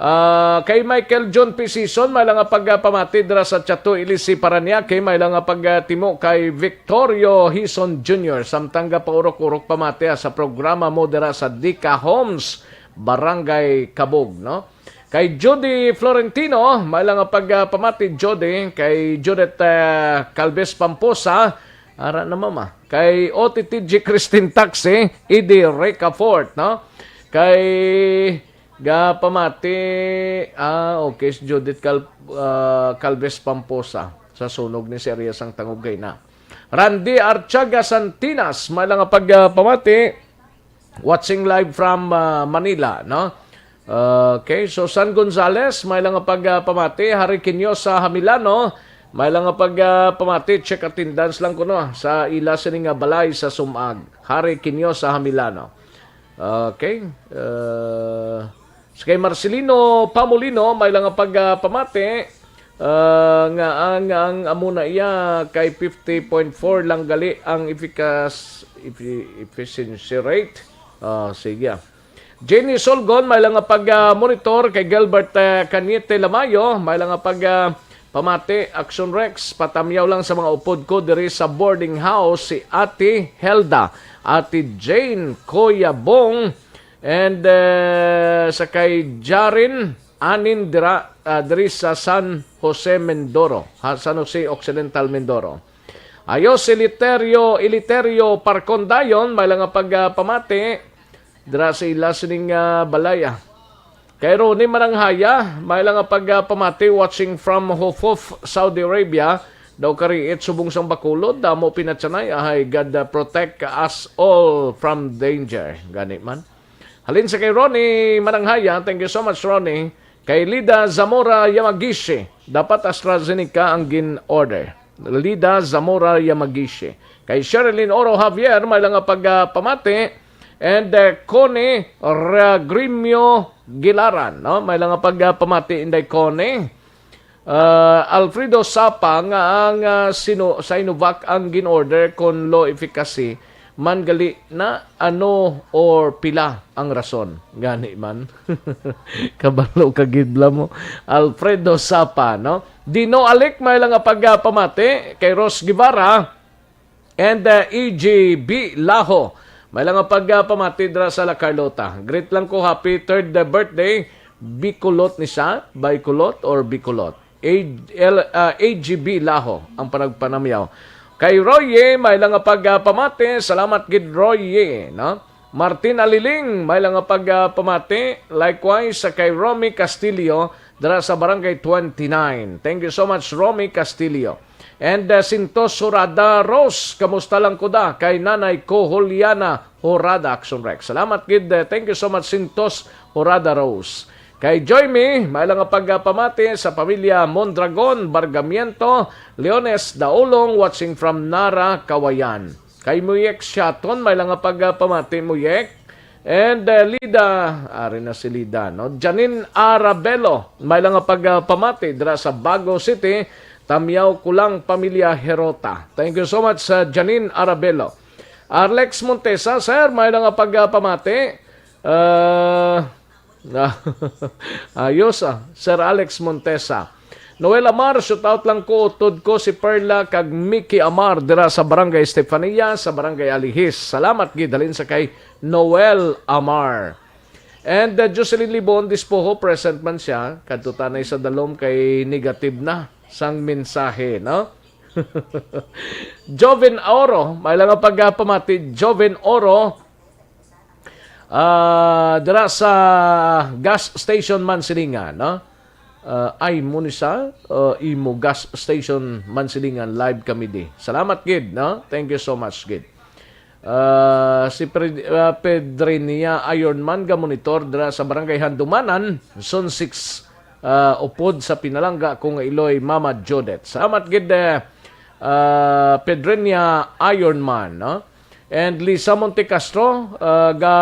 Ah, kay Michael John P. Sison, may lang nga pagpamati dira sa Chato, Ilisi, Parañaque. May lang nga pagtimo kay Victorio Hison Junior. Samtang gapaurok-urok pamati, ah, sa programa mo dira sa Dika Homes, Barangay Cabug, no? Kay Judy Florentino, may lang nga pagpamati, Judy. Kay Judith, ah, Calves Pamposa, ara na, mama. Kay O T T G Christine Taxi, Eddie Ricafort, no? Kay gapamati, ah, okay, si Judith Cal-, ah, Calves Pamposa sa sunog ni Seria sang Tangugay na. Randy Archaga Santinas, may lang nga pagpamati, watching live from, ah, Manila, no? Okay, so San Gonzales, may lang nga pag, ah, pamati. Harry Quinosa Hamilano, may lang nga pag, ah, pamati. Check attendance lang kuno sa ila sini nga balay sa Sumag. Harry Quinosa Hamilano. Okay. Uh, sa kay Marcelino Pamolino, may lang nga pag, ah, pamati. Ah, nga ang, nga ang amo na iya kay fifty point four lang gali ang efficac-, effi-, efficiency rate. Ah, sige, ah. Jenny Solgon, may lang nga pag, ah, monitor kay Gilbert, ah, Cañete Lamayo, may lang nga pag, ah, pamati. Action Rex, patamyaw lang sa mga upod ko diri sa boarding house si Ate Helda, Ate Jane, Kuya Bong, and, eh, sa kay Jaren Anin dira, ah, diri sa San Jose Mindoro, ha, San Jose Occidental Mindoro. Ayos, Eliterio, Eliterio Parcondayon, may lang nga pag, ah, pamati dira sa ila sining, ah, balaya. Kay Ronnie Mananghaya, may lang nga pag, ah, pamati, watching from Hufuf, Saudi Arabia. Daw kariit subong sang Bacolod, damo pinatsanay, ahay, God, ah, protect us all from danger. Gani man. Halin sa kay Ronnie Mananghaya, thank you so much, Ronnie. Kay Lida Zamora Yamagishi, dapat AstraZeneca ang gin-order. Lida Zamora Yamagishi. Kay Sherilyn Oro Javier, may lang nga pagpamati. And, uh, Connie Ragrimio Gilaran, no? May lang nga pagpamati, Inday Connie. Uh, Alfredo Sapa nga ang, uh, sino, Sinovac ang gin-order kon low efficacy man gali na, ano or pila ang rason? Gani man. Kabalo ka gid bala mo. Alfredo Sapa, no? Dino Alic, may lang nga pagpamati. Kay Ros Guevara and, uh, E G B Laho, may lang nga pagpamati dira sa La Carlota. Greet lang ko, happy third, uh, birthday. Bicolot ni siya, Bicolot or Bicolot. A-, L-, ah, A G B Laho ang panagpanamyaw. Kay Roye, may lang nga pagpamati. Salamat gid, Roye, no? Martin Aliling, may lang nga pagpamati. Likewise, sa kay Romy Castillo, dira sa Barangay twenty-nine. Thank you so much, Romy Castillo. And, uh, Sintos Horada Rose, kamusta lang ko da? Kay Nanay ko, Juliana Horada, Action Rex. Salamat gid, uh, thank you so much, Sintos Horada Rose. Kay Joyme, may lang nga pagpamati sa pamilya Mondragon, Bargamiento, Leones, Daulong, watching from Nara, Kawayan. Kay Muyek Siaton, may lang nga pagpamati, Muyek. And, uh, Lida, ari na si Lida, no? Janine Arabelo, may lang nga pagpamati dira sa Bago City, tamyaw ko lang pamilya Herota. Thank you so much, uh, Janine Arabelo. Arlex Montesa, sir, may lang nga pagpamati. Uh, Ayos, ah. Sir Alex Montesa. Noel Amar, shout out lang ko. Utod ko si Perla kag Mickey Amar dira sa Barangay Estefania, sa Barangay Alihis. Salamat gid halin sa kay Noel Amar. And, uh, Jocelyn Libon Dispoho, present man siya. Kadto tanay sa dalom kay negative na sang mensahe, no? Joven Oro, may lang nga pagpamati. Joven Oro, ah, dira sa gas station man silingan, no? Ah, ay, mo ni sa, ah, imo gas station man silingan, live kami di. Salamat gid, no? Thank you so much gid. Ah, si Pre-, ah, Pedrinia Ironman ga monitor dira sa Barangay Handumanan, Zone six, ah, upod sa pinalangga ko nga iloy, Mama Judith. Salamat gid, eh, ah, Pedrinia Ironman, no? And Lisa Montecastro, ah, ga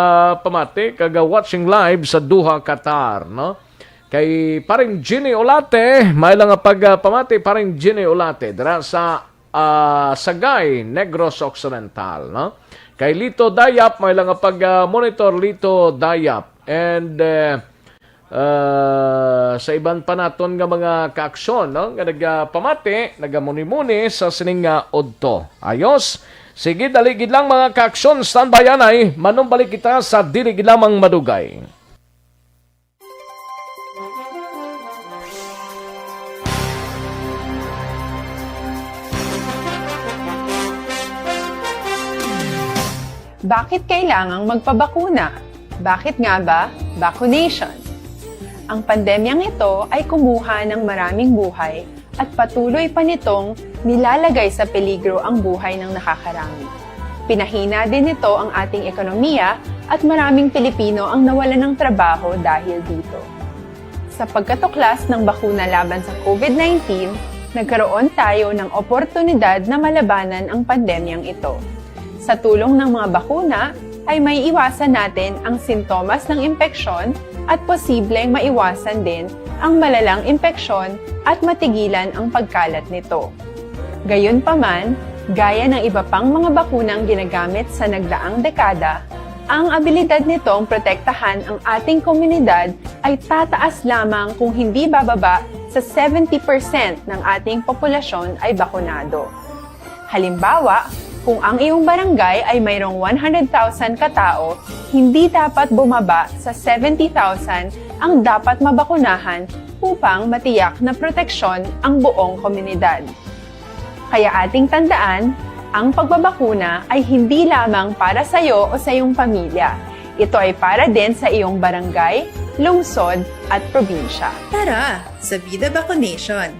pamati, kag watching live sa Doha, Qatar, no? Kay Paring Ginny Olate, may lang nga pagpamati, Paring Ginny Olate, dira sa, ah, Sagay, Negros Occidental, no? Kay Lito Dayap, may lang nga pag, ah, monitor, Lito Dayap. And, eh, ah, sa iban pa naton nga mga kaaksyon, no, nga nagapamati, nagamuni-muni sa sining nga udto. Ayos? Sige, dali gid lang, mga kaaksyon, standby anay, manumbalik kita sa dili gid lamang madugay. Bakit kailangang magpabakuna? Bakit nga ba vaccination? Ang pandemyang ito ay kumuha ng maraming buhay at patuloy pa nitong nilalagay sa peligro ang buhay ng nakakarami. Pinahina din nito ang ating ekonomiya at maraming Pilipino ang nawalan ng trabaho dahil dito. Sa pagkatuklas ng bakuna laban sa COVID nineteen, nagkaroon tayo ng oportunidad na malabanan ang pandemyang ito. Sa tulong ng mga bakuna, ay may iwasan natin ang sintomas ng impeksyon at posibleng maiwasan din ang malalang impeksyon at matigilan ang pagkalat nito. Gayunpaman, gaya ng iba pang mga bakunang ginagamit sa nagdaang dekada, ang abilidad nitong protektahan ang ating komunidad ay tataas lamang kung hindi bababa sa seventy percent ng ating populasyon ay bakunado. Halimbawa, kung ang iyong barangay ay mayroong one hundred thousand ka tao, hindi dapat bumaba sa seventy thousand ang dapat mabakunahan upang matiyak na proteksyon ang buong komunidad. Kaya ating tandaan, ang pagbabakuna ay hindi lamang para sa iyo o sa iyong pamilya. Ito ay para din sa iyong barangay, lungsod, at probinsya. Tara, sa Vida Vaccination!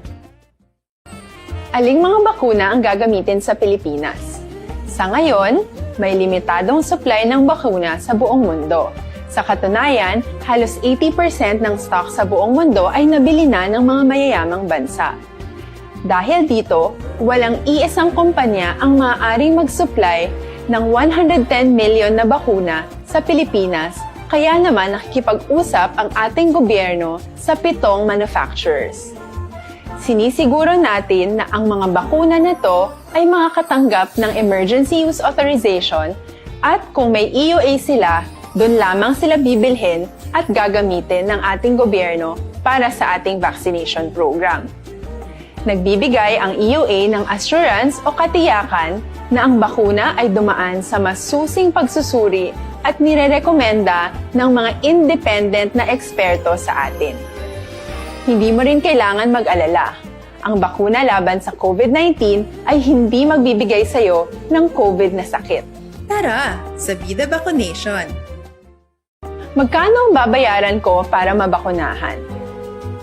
Aling mga bakuna ang gagamitin sa Pilipinas? Sa ngayon, may limitadong supply ng bakuna sa buong mundo. Sa katunayan, halos eighty percent ng stock sa buong mundo ay nabili na ng mga mayayamang bansa. Dahil dito, walang iisang kumpanya ang maaaring mag-supply ng one hundred ten million na bakuna sa Pilipinas, kaya naman nakikipag-usap ang ating gobyerno sa pitong manufacturers. Sinisiguro natin na ang mga bakuna na to ay makakatanggap ng emergency use authorization at kung may E U A sila, doon lamang sila bibilhin at gagamitin ng ating gobyerno para sa ating vaccination program. Nagbibigay ang E U A ng assurance o katiyakan na ang bakuna ay dumaan sa masusing pagsusuri at nirerekomenda ng mga independent na eksperto sa atin. Hindi mo rin kailangan mag-alala. Ang bakuna laban sa COVID nineteen ay hindi magbibigay sa iyo ng COVID na sakit. Tara, sa Vida Vaccination! Magkano ang babayaran ko para mabakunahan?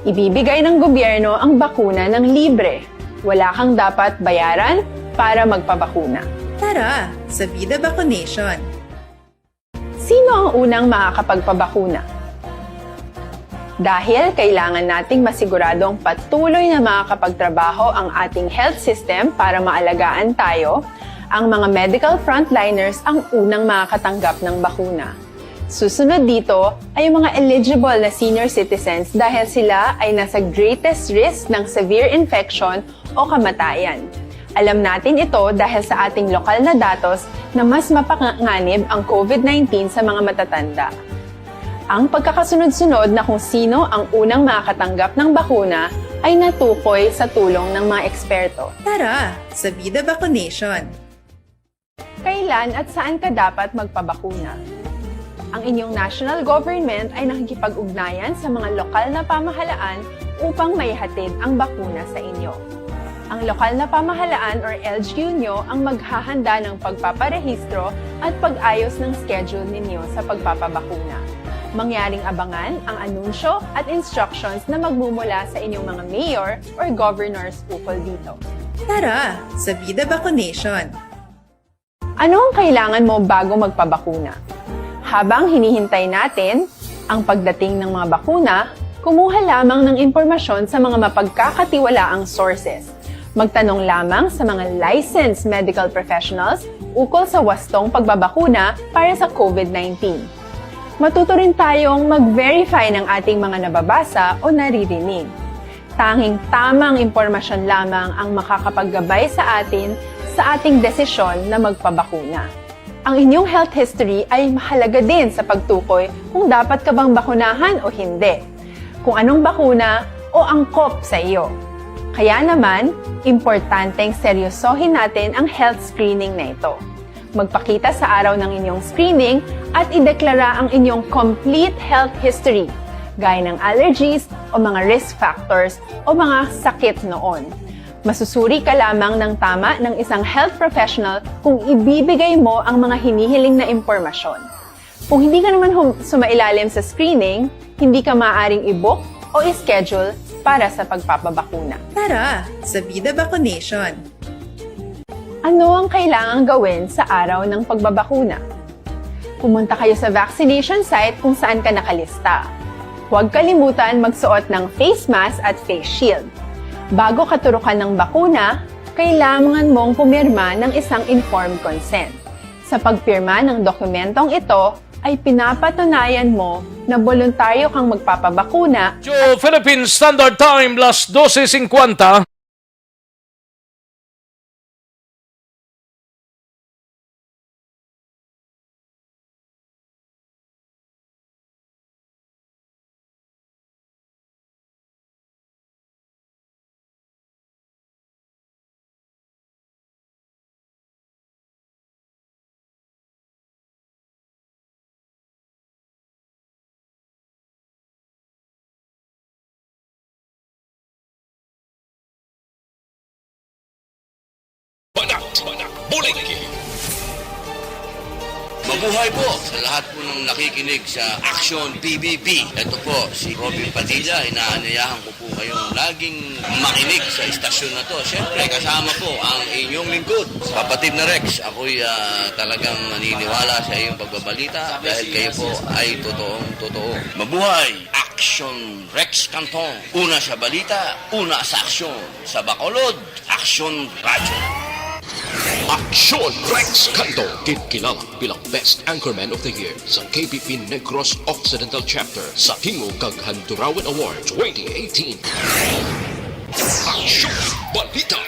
Ibibigay ng gobyerno ang bakuna ng libre. Wala kang dapat bayaran para magpabakuna. Tara, sa Vida Vaccination! Sino ang unang makakapagpabakuna? Dahil kailangan nating masiguradong patuloy na makakapagtrabaho ang ating health system para maalagaan tayo, ang mga medical frontliners ang unang makakatanggap ng bakuna. Susunod dito ay ang mga eligible na senior citizens dahil sila ay nasa greatest risk ng severe infection o kamatayan. Alam natin ito dahil sa ating lokal na datos na mas mapanganib ang COVID nineteen sa mga matatanda. Ang pagkakasunod-sunod na kung sino ang unang makakatanggap ng bakuna ay natukoy sa tulong ng mga eksperto. Tara, sa Vida Vaccination! Kailan at saan ka dapat magpabakuna? Ang inyong national government ay nakikipag-ugnayan sa mga lokal na pamahalaan upang maihatid ang bakuna sa inyo. Ang lokal na pamahalaan or L G U nyo ang maghahanda ng pagpaparehistro at pag-ayos ng schedule ninyo sa pagpapabakuna. Mangyaring abangan ang anunsyo at instructions na magmumula sa inyong mga mayor or governors ukol dito. Tara, sa Vida Vaccination! Ano ang kailangan mo bago magpabakuna? Habang hinihintay natin ang pagdating ng mga bakuna, kumuha lamang ng impormasyon sa mga mapagkakatiwalaang sources. Magtanong lamang sa mga licensed medical professionals ukol sa wastong pagbabakuna para sa COVID nineteen. Matuto rin tayong mag-verify ng ating mga nababasa o naririnig. Tanging tamang impormasyon lamang ang makakapaggabay sa atin sa ating desisyon na magpabakuna. Ang inyong health history ay mahalaga din sa pagtukoy kung dapat ka bang bakunahan o hindi, kung anong bakuna o angkop sa iyo. Kaya naman, importanteng seryosohin natin ang health screening na ito. Magpakita sa araw ng inyong screening at ideklara ang inyong complete health history, gaya ng allergies o mga risk factors o mga sakit noon. Masusuri ka lamang ng tama ng isang health professional kung ibibigay mo ang mga hinihiling na impormasyon. Kung hindi ka naman hum- sumailalim sa screening, hindi ka maaaring i-book o i-schedule para sa pagpapabakuna. Tara, sa Vida Vaccination! Ano ang kailangang gawin sa araw ng pagbabakuna? Pumunta kayo sa vaccination site kung saan ka nakalista. Huwag kalimutan magsuot ng face mask at face shield. Bago ka turukan ng bakuna, kailangan mong pumirma ng isang informed consent. Sa pagpirma ng dokumentong ito, ay pinapatunayan mo na boluntaryo kang magpapabakuna. Radyo Philippine Standard Time, las dose singkwenta. Banat, Banat, Bulig. Mabuhay po sa lahat po ng nakikinig sa Action P B B. Ito po si Robin Padilla, inaanyayahan ko po kayong laging makinig sa istasyon na to. Siyempre, kasama po ang inyong lingkod, Kapatid na Rex. Ako'y, ah, talagang naniniwala sa iyong pagbabalita dahil kayo po ay totoong totoo. Mabuhay! Action Rex Canton. Una sa balita, una sa aksyon. Sa Bacolod, Action Radyo. Action Rex Canton, ginkilala bilang Best Anchorman of the Year sa K B P Negros Occidental Chapter sa Tingog kag Handurawan Award twenty eighteen. Action Balita.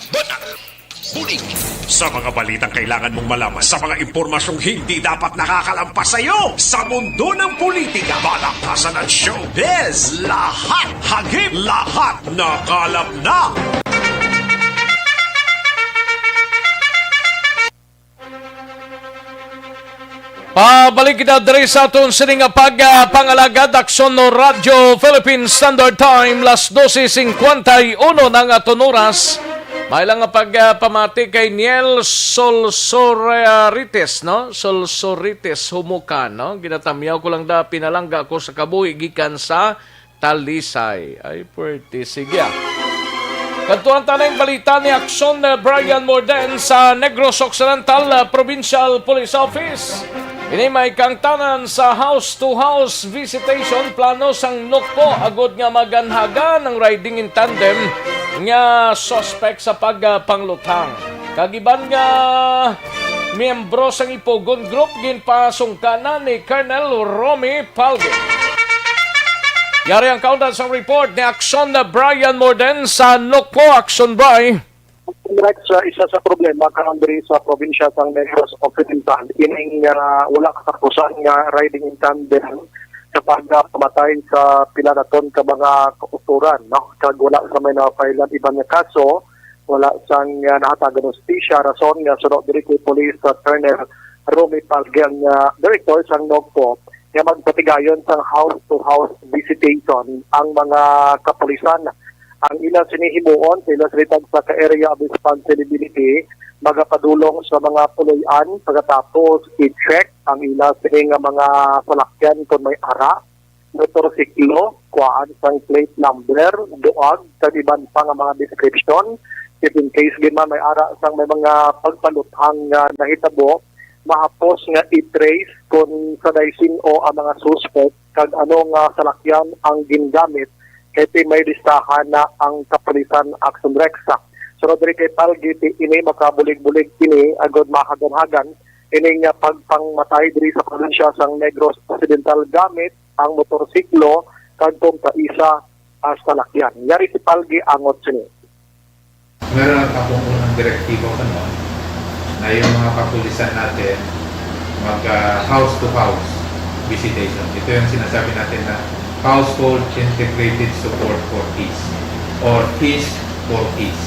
Banat. Bulig. Sa mga balitang kailangan mong malaman, sa mga impormasyong hindi dapat nakakalampas sa iyo, sa mundo ng politika, balaktasan at showbiz, lahat hagip, lahat nakalap na. Pabalik kita diri sa aton sini nga pag, ah, pangalagad, Aksyon no Radyo Philippine Standard Time, las dose singkwenta y uno na ang aton oras. May lang nga pag, ah, pamati kay Niel Solsorites, no? Solsorites Humukan, no? Ginatamyaw ko lang da, pinalangga ko sa kabuhi gikan sa Talisay. Ay, pwerte. Sige, ah. Kadtuan ta na ang balita ni Aksyon, eh, Brian Morden sa Negros Occidental, ah, Provincial Police Office. Ini may kaangtanan sa house-to-house visitation plano sang NOCPO agud nga maganhagan ang riding in tandem nga suspect sa pagpangluthang. Kag iban nga miyembro sang Ipugon Group ginpasungkanan ni Colonel Romy Palgue. Yari ang kaundan sang report ni Aksyon Brian Morden sa NOCPO. Aksyon, Bri. Rex, uh, isa sa problema karon diri sa probinsya sang Negros Occidental, ining, uh, wala katapusan nga riding in tandem sa pagpamatay sa pila naton ka mga kautoran, no? Kag wala sa may na-file-an iban nga kaso, wala sang, uh, nahatagan hustisya, rason nga suno diri kay Police, uh, Colonel Romy Palgue, nga direktor sang NOCPO, nga magpatigayon sang house-to-house visitation ang mga kapulisan. Ang ila sini himuon sa ila sini tagsa ka area of responsibility, magapadulong sa mga puloy-an, pagkatapos i-check ang ila sini nga mga salakyan kon may ara, motorsiklo, kuhaan sang plate number, duag, kag iban pa nga mga description. If in case gid man may ara sang may mga pagpaluthang nga nahitabo, mahapos nga i-trace kon sa daw sin-o ang mga suspect kag ano nga salakyan ang gingamit, kay ti may listahan na ang kapulisan, Aksyon Rex. Sunod diri kay Palgue, ti ini makabulig-bulig ini agud mahagan-hagan ini nga pagpangmatay diri sa probinsya sang Negros Occidental gamit ang motorsiklo kag kon kaisa, ah, salakyan. Yari si Palgue angot sini. Meron akong unang direktiba ko noon na yung mga kapulisan natin mag, ah, house to house visitation. Ito yung sinasabi natin na Household Integrated Support for Peace or Peace for Peace.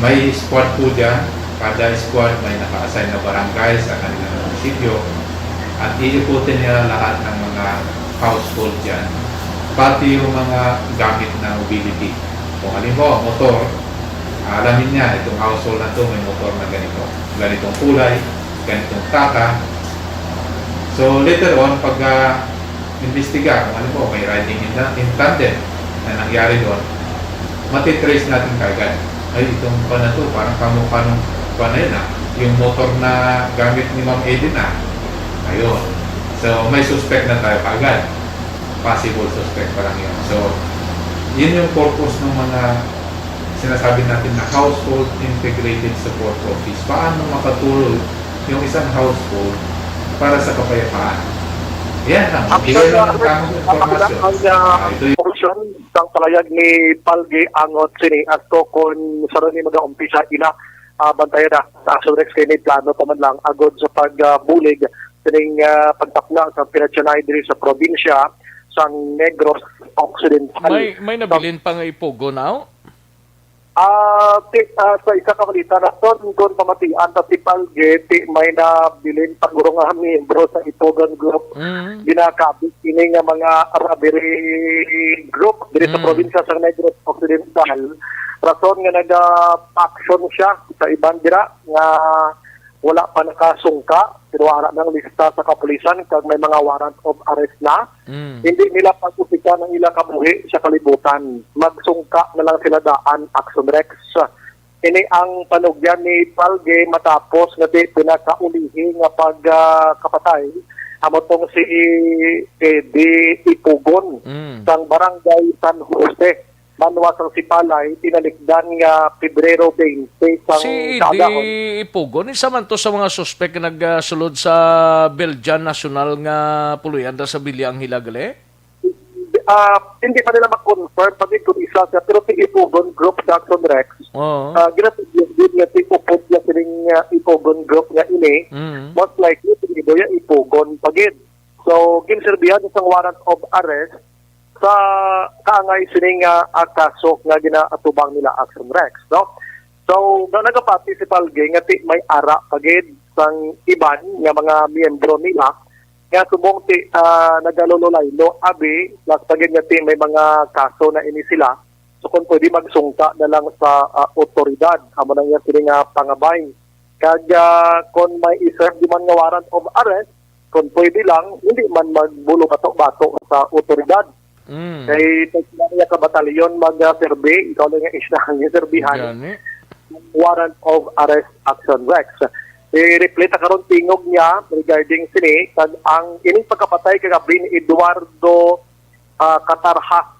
May squad po dyan. Kada squad may naka-assign na barangay sa kanilang munisipyo at iikutin nila lahat ng mga household dyan, pati yung mga gamit na mobility. Kung halimbawa, motor, alamin niya, itong household na to may motor na ganito, ganitong kulay, ganitong taka. So, later on, pag, ah, imbestiga, kung halimbawa, may riding in, in tandem na nangyari doon, matitrace natin kaagad. Ay, itong kuwan na to, parang kamukha nung kuwan na yun, ah. Yung motor na gamit ni Ma'am Eden, ah. Ayun. So, may suspect na tayo kaagad. Possible suspect pa lang yun. So, yun yung purpose ng mga sinasabi natin na Household Integrated Support Office. Paano makatulong yung isang household para sa kapayapaan? Yan lang. Bigay lang ng tamang impormasyon. Ang, ah, ah, ito yung porsyon sang palayag ni Palgi Angot sini as to kon sa rin mag-umpisa ina, ah, bantayan na sa Action Rex kay may plano pa man lang agod sa pagbulig sining, ah, pagtapna sa pinatsanay diri sa probinsya sang Negros Occidental. May, may nabilin pa nga ipugon, aw? Ah, ti-, ah, sa isa ka balita naton, kung pamatian ta si Palge, ti may nabilin pa guro nga miyembro sa Ipugon Group. Mm. Ginakabig ini nga mga robbery group diri sa Mm. probinsya sa Negros Occidental. Rason nga naga-action siya sa iban dira nga wala pa nakasungka, pero ara nang lista sa kapulisan kag may mga warrant of arrest na. Mm. Hindi nila pag-usikan ang ila kabuhi sa kalibutan. Magsungka na lang sila daan, Action Rex. Ini ang panugyan ni Palge matapos nga di pinakaulihi nga pagkapatay amo tong si Eddie Ipugon Mm. sang Barangay San Jose, banwa sang Sipalay, tinalikdan nga Pebrero twenty sang Si kaagahon. Eddie Ipugon, isa man to sa mga suspek nga nagsulod sa Belgian National nga puloy-an sa Villa Angela, gali? Ah, hindi pa nila ma-confirm pa gid kung isa siya, pero si Ipugon Group sa Action Rex. Oo. Ah, ginatugyan gid nga si upod niya sining, ah, Ipugon Group nga ini, Mm. most likely, si Idoya Ipugon pa gid. So, ginserbihan sa warrant of arrest sa kaangay sining, ah, ah, kaso nga ginaatubang nila Action Rex, no? So, nga nagapati si Palge nga ti may ara pa gid sang iban nga mga miyembro nila nga subong ti, ah, nagalululaylo abi, plus pa gid nga ti may mga kaso na ini sila. So, kung pwede, magsungka na lang sa, ah, otoridad. Amo na iya sini nga pangabay. Kag, ah, kung may iserve di man nga warrant of arrest, kung pwede lang, hindi man magbulo bato-bato sa otoridad. Mm. Kay tag-iya ka batalyon mag, ah, serbi, ikaw lang nga isla ang serbihan. Gani. Warrant of arrest, Action Rex. I-replay ta karon tingog niya regarding sini, kag ang ining pagkapatay kagabi ni Eduardo, ah, Katarha,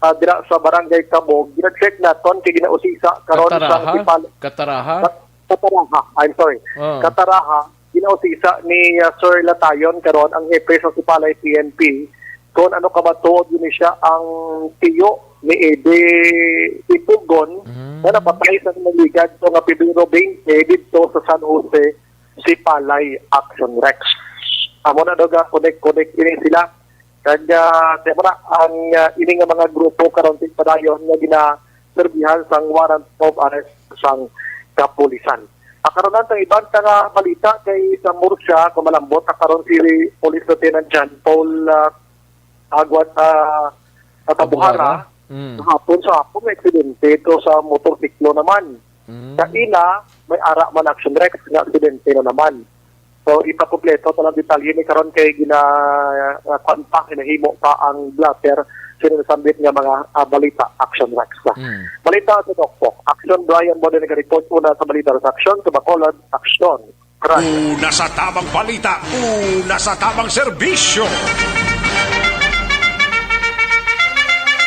ah, dira sa Barangay Kabog, gina-check naton kay ginausisa karon sa Kataraha? Sipal-, Kataraha? Kat-, Kataraha, I'm sorry. Oh. Kataraha, ginausisa ni, ah, Sir Latayon karon, ang hepe sa Sipalay P N P, kung ano ka ba tuod yun siya ang tiyo ni Eddie Ipugon Mm. na napatay sa nagligad to nga Pebrero twenty didto sa San Jose, Sipalay, Action Rex. Amo na daw ga connect-connect ini sila. Kag, ah, siya mo na, ang, ah, ini nga mga grupo karon tigpadayon nga ginaserbihan sang warrant of arrest sang kapulisan. Ah, karon ang iban ka nga balita kay sa Murcia, kung malambot, ah, karon si Police Lieutenant John Paul, ah, Aguat, ah, Tabuhara. Tabuhara. Mm. Hapon sa hapon, may aksidente ito sa motorsiklo naman. Mm. Kaina, may ara man, Action Rex, nga aksidente na naman. So, ipakumpleto pa lang detalye ni karon kay gina, ah, kwan pa, hinahimo pa ang blotter sa sinasambit nga mga, ah, balita, Action Rex. Mm. Balita sa Dokpok. Action, Brian Boden, nag-report una sa balita sa Action, sa Bacolod, Action. Brian. Una sa tamang balita, una sa tamang serbisyo.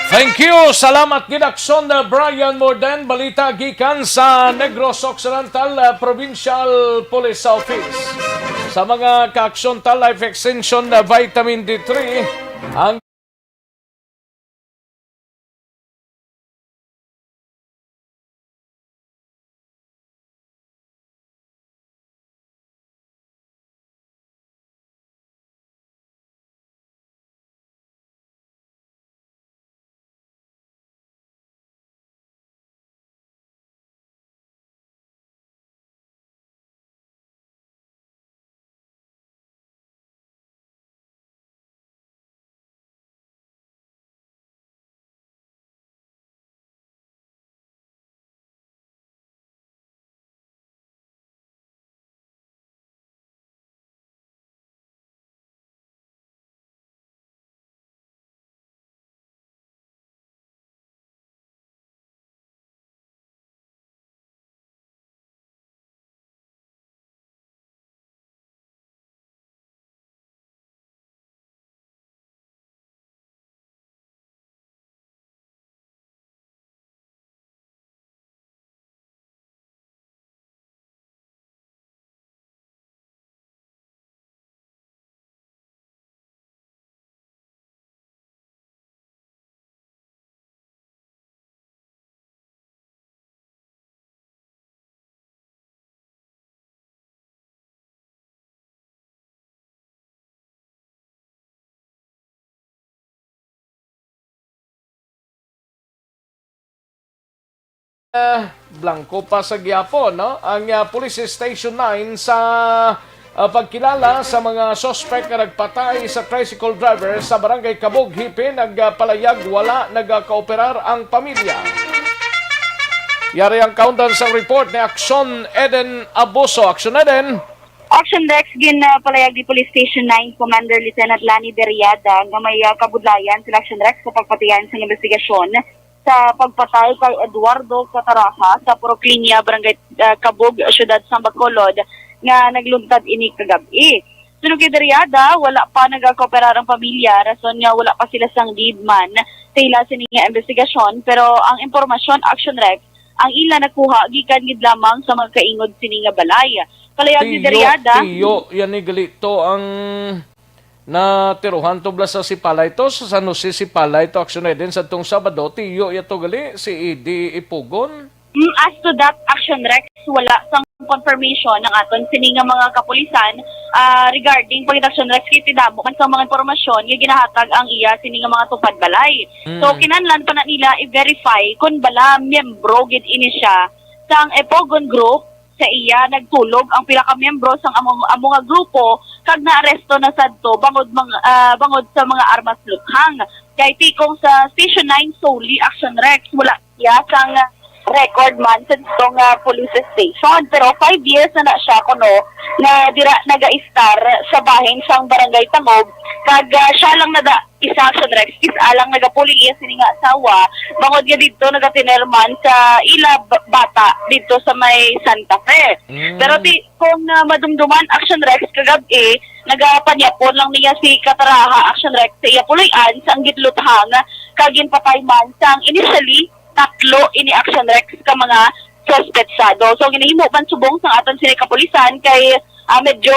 Thank you. Salamat gid, Action, uh, Brian Morden. Balita gikan sa Negros Occidental, uh, Provincial Police Office. Sa mga ka-action ta, Life Extension, uh, Vitamin D three, ang Ah, blanco pa sa gihapon, no? Ang, ah, Police Station nine sa, ah, pagkilala sa mga suspect nga nagpatay sa tricycle driver sa Barangay Kabog, Hipi, nagpalayag wala nagakooperar ang pamilya. Yari ang kaundan sa report ni Action Eden Abuso. Action Eden. Action Rex, ginpalayag ni Police Station nine Commander Lieutenant Lani Deriada nga may, ah, kabudlayan sila, Action Rex, sa pagpatian sa investigasyon sa pagpatay kay Eduardo Cataraja sa Purok Linya, Barangay, ah, Kabug, Siyudad sang Bacolod, nga nagluntad ini kagab-i. Suno kay Deriada, wala pa nagakooperar ang pamilya, rason nga wala pa sila sang lead man sa ila sini nga investigasyon, pero ang impormasyon, Action Rex, ang ila nakuha gikan gid lamang sa mga kaingod sini nga balay. Palayag ni Deriada, tiyo, yan ni gali to ang natiruhan to bala sa Sipalay to, sa San Jose Sipalay to, Action Eden, sa tong Sabado, tiyo ya to gali, si Eddie Ipugon. Mm, as to that, Action Rex, wala sang confirmation ang aton sini nga mga kapulisan, ah, regarding pagit Action Rex, kay ti damo man sang mga impormasyon nga ginahatag ang iya sini nga mga tupad balay. So, mm, kinahanglan pa na nila i-verify kung bala miyembro gid ini siya sang Ipugon Group, sa iya nagtulog ang pila ka miyembro sang amo, amo nga grupo kag naaresto na sadto bangod mang-, ah, bangod sa mga armas luthang. Kay tikong sa Station nine Soli, Action Rex, wala siya sang record man sa dito nga police station. Pero five years na na siya kuno nga dira nagaistar sa bahin sang Barangay Tangob, kag, ah, siya lang na da isa, Action Rex, is alang nagapuling iya sini nga asawa, bangod nga didto nagatener man sa ila b-, bata didto sa may Santa Fe. Mm. Pero ti-, kung, ah, madumduman, Action Rex, kagab-i, nagapanyapon lang niya si Kataraha, Action Rex, sa iya puloy-an sang ginluthang kag ginpatay man sang initially tatlo ini, Action Rex, ka mga suspetsado. So, ginahimo man subong sang aton sini kapulisan kay, ah, medyo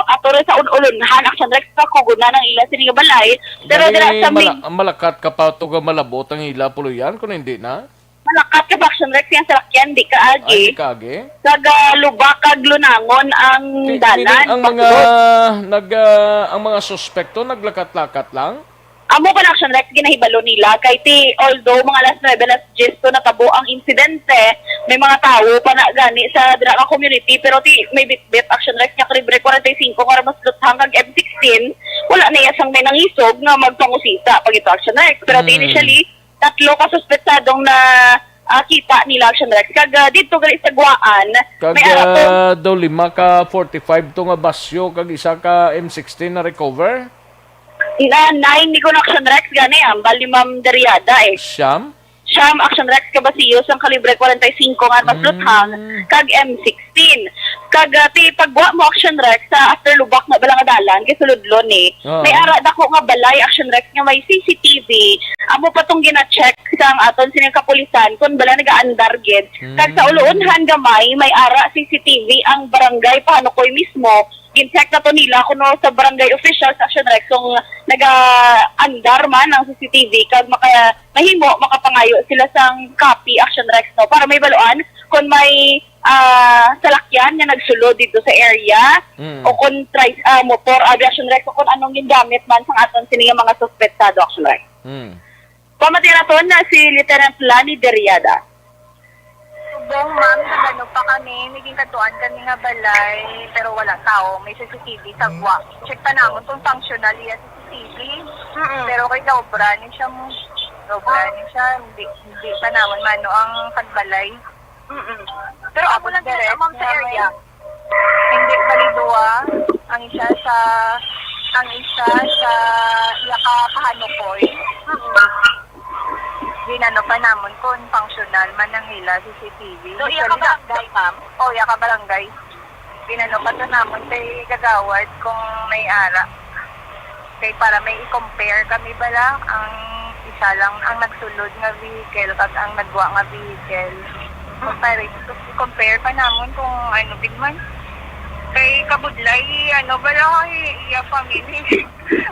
ato rin sa un-, ulunhan, Action Rex, kakugunan ang ila sini nga balay. Pero gani dira sa mala-, Mig- malakat ka pa to nga malabot ang ila puloy-an, kung hindi na? Malakat ka pa, Action Rex, yang salakyan, di ka agi. Ay, di ka agi? Kag, ah, lubak kag lunangon ang ti-, dalan, meaning ang mga pasulod. Nag, ah, ang mga suspekto naglakat-lakat lang? Amo ka na, Action Rex, ginahibalo nila kay ti, although mga alas nuebe, alas diyes to natabo ang insidente, may mga tawo pa na gani sa dira nga community, pero ti may bitbit, Action Rex, nga kalibre forty-five nga armas luthang kag M sixteen, wala na iya sang may nangisog nga magpangusisa pa gid to, Action Rex. Pero ti, mm, initially, tatlo ka suspetsadong na, ah, kita nila, Action Rex. Kag, ah, didto gali sa Guaan, kag, may ara to, ah, daw lima ka forty-five to nga basyo kag isa ka M sixteen na recover? Na nine ni kuno, Action Rex, gani, ambal ni Ma'am Deriada, eh. Siyam? Siyam, Action Rex, ka basiyo sang kalibre forty-five nga armas luthang, mm, kag M sixteen. Kag, ah, ti pagwa mo, Action Rex, sa after lubak na bala nga dalan, kay suludlon, eh. Oo. May ara dako nga balay, Action Rex, nga may C C T V. Amo pa tong gina-check sang aton sining kapulisan kung bala nagaandar gid. Kag sa, mm, uloonhan gamay, may ara C C T V ang barangay Pahanukoy mismo. Gin-check na to nila kuno sa barangay officials, Action Rex, kung nagaandar man ang C C T V kag maka-, mahimo, makapangayo sila sang copy, Action Rex, no, para may baluan kung may, ah, salakyan nga nagsulod dito sa area, mm, o kung tri-, ah, motor, abi, Action Rex, o kung anong gingamit man sang aton sini nga mga suspetsado, Action Rex. Mm. Pamati naton na si Lieutenant Lani Deriada. Subong, ma'am, nagano pa kami, may ginkadtuan kami nga balay, pero wala tao, may C C T V sa gwa. Check pa namon kung functional iya C C T V. Mm-mm. Pero kay gaobra ni siya mo. Gaobra ni siya, hindi, hindi pa namon mano ang kagbalay. Mm-mm. Pero amo lang gid ang, ma'am, sa area. Hindi, bali duwa. Ang isa sa, ang isa sa iya ka Pahanukoy. Mm. Ginano pa namon kung functional man ang ila C C T V. So, iya ka barangay, ma'am? Oh, iya ka barangay. Ginano pa to namon kay kagawad kung may ara. Kay para may i-compare kami bala, ang isa lang ang nagsulod nga vehicle kag ang nagwa nga vehicle. Compare, compare pa namon kung ano gid man. Kay kabudlay, ano bala, kay iya family.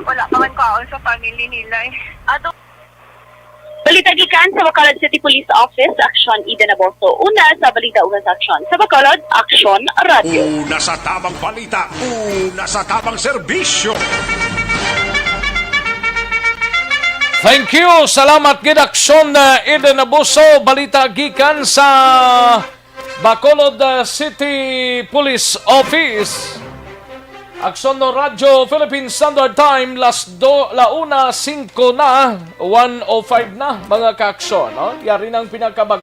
Wala pa man kwaon sa family nila, eh. Ato. Balita gikan sa Bacolod City Police Office, Action Eden Abuso. Una sa balita, una sa aksyon. Sa Bacolod, Action Radio. Una sa tamang balita, una sa tamang serbisyo. Thank you. Salamat gid, Aksyon, uh, Eden Abuso. Balita gikan sa Bacolod, uh, City Police Office. Aksyon no Radyo Philippine Standard Time, las do, la una singko na, one oh five na, mga kaaksyon, no? Yari nang pinakabag-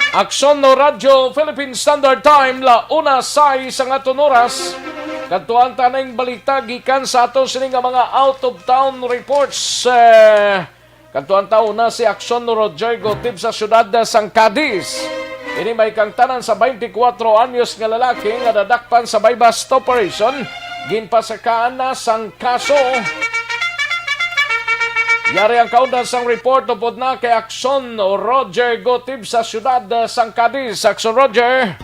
Aksyon no Radyo Philippine Standard Time, la una sais ang aton oras. Kadtuan ta ning balita gikan sa aton sini nga mga out of town reports. Eh, kadtuan ta una si Aksyon no Roger Gotib sa siyudad sang Cadiz. Ini may kangtanan sa twenty-four anyos nga lalaki nga nadakpan sa buy-bust operation. Ginpasakaan na sang kaso. Yari ang kaundan sang report upod na kay Aksyon Roger Gotib sa siyudad, uh, sang Cadiz. Aksyon Roger.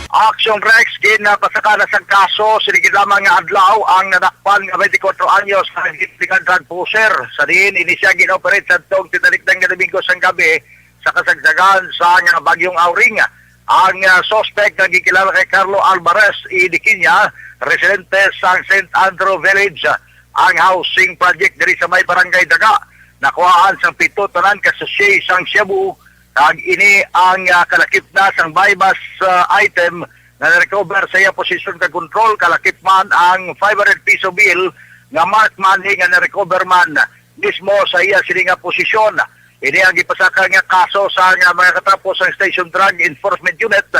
Action Rex, ginpasaka na sang kaso sini gid lamang nga adlaw ang nadakpan nga twenty-four anyos nga illegal drug pusher. Sa diin, ini siya gin-operate sa tong tinalikdan nga Domingo sang gabi sa kasagsagan sa nga Bagyong Auring. Ang, ah, suspect nga gikilala kay Carlo Alvarez Idiquiña, residente sa Saint Andrew Village, ang housing project diri sa may Barangay Daga. Nakuhaan sang pito tanan ka sachet sang shabu, kag ini ang, ah, kalakip na sang buy-bust, ah, item nga na-recover sa iya posisyon kag kontrol. Kalakip man ang five hundred piso bill nga marked money nga na-recover man mismo sa iya sini nga posisyon. Ini ang gipasaka nga kaso sa nga mga katapo sang Station Drug Enforcement Unit,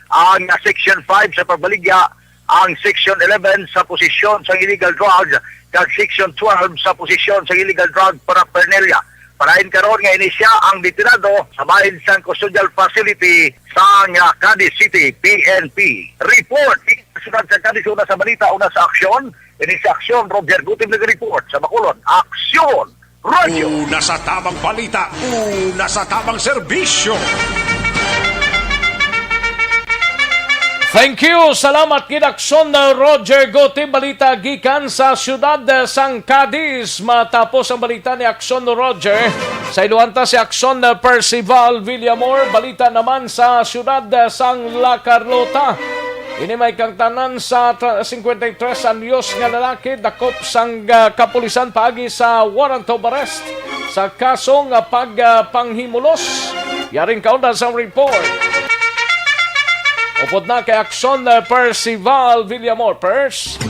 ang Section five sa pagbaligya, ang Section eleven sa posesyon sang illegal drug, kag Section twelve sa posesyon sang illegal drug paraphernalia. Parain karon nga ini siya ang detenado sa bahin sang custodial facility sa nga Cadiz City P N P. Report sa siyudad sa Cadiz, una sa balita, una sa aksyon. Ini sa aksyon, Roger Gutim nag-report sa Bacolod. Aksyon! Radyo. Una sa tamang balita, una sa tamang serbisyo. Thank you. Salamat gid, Aksyon Roger Guti. Balita gikan sa siyudad sang Cadiz. Matapos ang balita ni Aksyon Roger, sa iluan ta si Aksyon Percival Villamor. Balita naman sa siyudad sang La Carlota. Ini may kangtanan sa tra-, cincuenta y tres anyos nga lalaki dakop sang, ah, kapulisan paagi sa warrant of arrest sa kaso nga pag, ah, panghimulos. Yaring kaundan sang report. Upod na kay Aksyon, ah, Percival Villamor. Pers.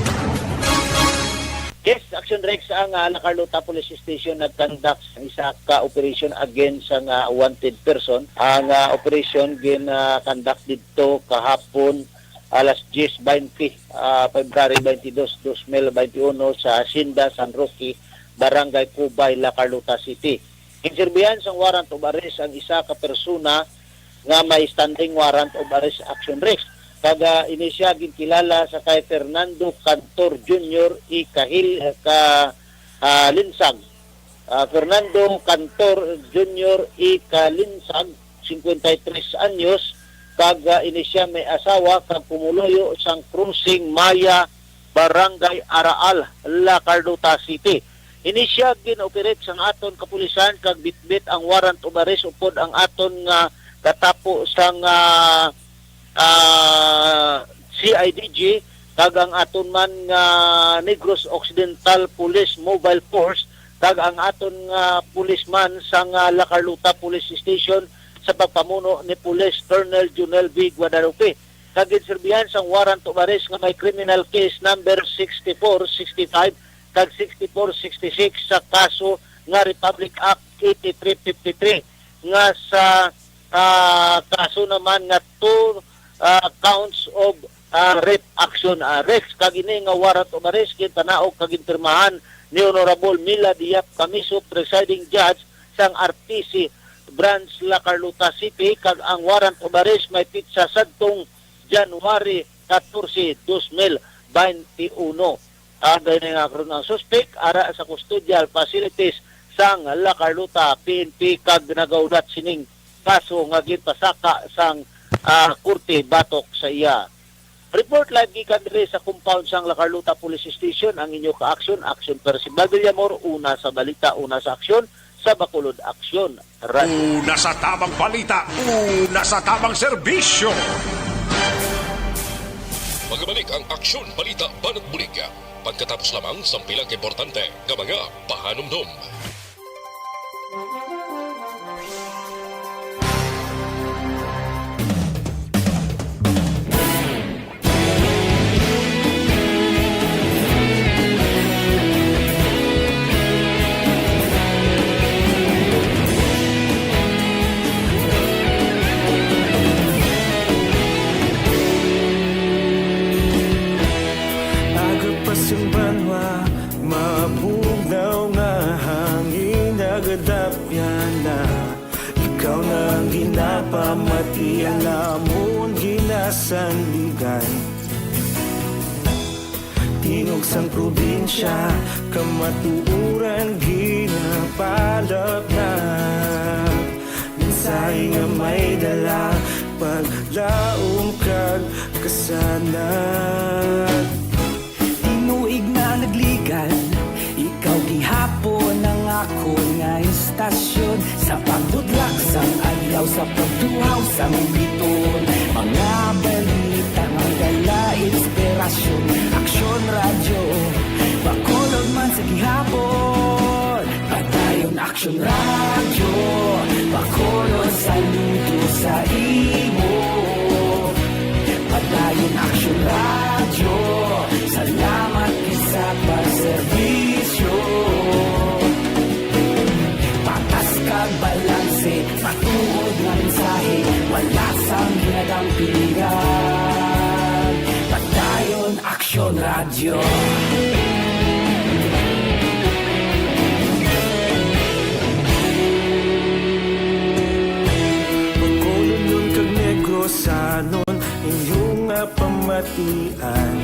Yes, Action Rex, ang, ah, La Carlota Police Station nag-conduct sa isa ka operation against sa nga wanted person. Ang, ah, operation gin, ah, conduct didto kahapon alas diyes baynte, ah, February twenty-two, dos mil twenty-one, sa Hacienda San Roque, Barangay Cubay, La Carlota City. Ginserbihan sang warrant of arrest ang isa ka persona nga may standing warrant of arrest, Action Rex. Kag, ah, ini siya ginkilala sa kay Fernando Cantor Junior y Kahil, ka, ah, Linsag. Ah, Fernando Cantor Junior y Calinsag, cincuenta y tres anyos, kag, ah, ini siya may asawa kag pumuluyo sang Crossing Maya, Barangay Araal, La Carlota City. Ini siya gin-operate sang aton kapulisan kag bitbit ang warrant of arrest upod ang aton nga katapo sang, ah, ah, C I D G, kag ang aton man nga Negros Occidental Police Mobile Force, kag ang aton nga policeman sang, ah, La Carlota Police Station sa pagpamuno ni Police Colonel Junel V Guadalupe, kag ginserbihan sang warrant of arrest nga may criminal case number sixty-four sixty-five kag sixty-four sixty-six sa kaso nga Republic Act eighty-three fifty-three, nga sa, ah, kaso naman nga two, ah, counts of, ah, rape action, ah, Rex. Kag ini nga warrant of arrest gintanaog kag ginpirmahan ni Honorable Mila Diap Camiso, presiding judge sang R T C Branch La Carlota City, kag ang warrant of arrest may pitsa sadtong January catorce, dos mil bente uno. Ang gani nga karon ang suspek ara sa custodial facilities sang La Carlota P N P kag nagahulat sining kaso nga ginpasaka sang, ah, korte batok sa iya. Report live gikan diri sa compound sang La Carlota Police Station ang inyo ka-aksyon, Aksyon Percival Villamor, una sa balita, una sa aksyon, sa Bacolod Aksyon. Radyo. Una sa tamang balita, una sa tamang serbisyo. Magabalik ang Aksyon Balita Banat Bulig pagkatapos lamang sang pila ka importante nga mga pahanumdom. Aga pa sing banwa, mabugnaw nga hangin, nagadapyan na. Ikaw na ang ginapamati, ang amon ginasandigan. Tingog sang probinsya, kamatuoran ginapalapnap. Mensahe nga may dala, paglaom kag kasanag. Tinuig na nagligan, ikaw gihapon ang akon nga istasyon. Sa pagbutlak sang adlaw, sa pagtuhaw sang biton, mga balita nga dala inspirasyon. Aksyon Radyo, Bacolod man sa gihapon. Padayon Aksyon Radyo, Bacolod, saludo sa imo. Padayon Aksyon Radyo, salamat gid sa pagserbisyo. Patas kag balanse, matuod nga mensahe, wala sang ginadampigan. Padayon Aksyon Radyo. Bacolodnon kag Negrosanon, inyo nga pamatian.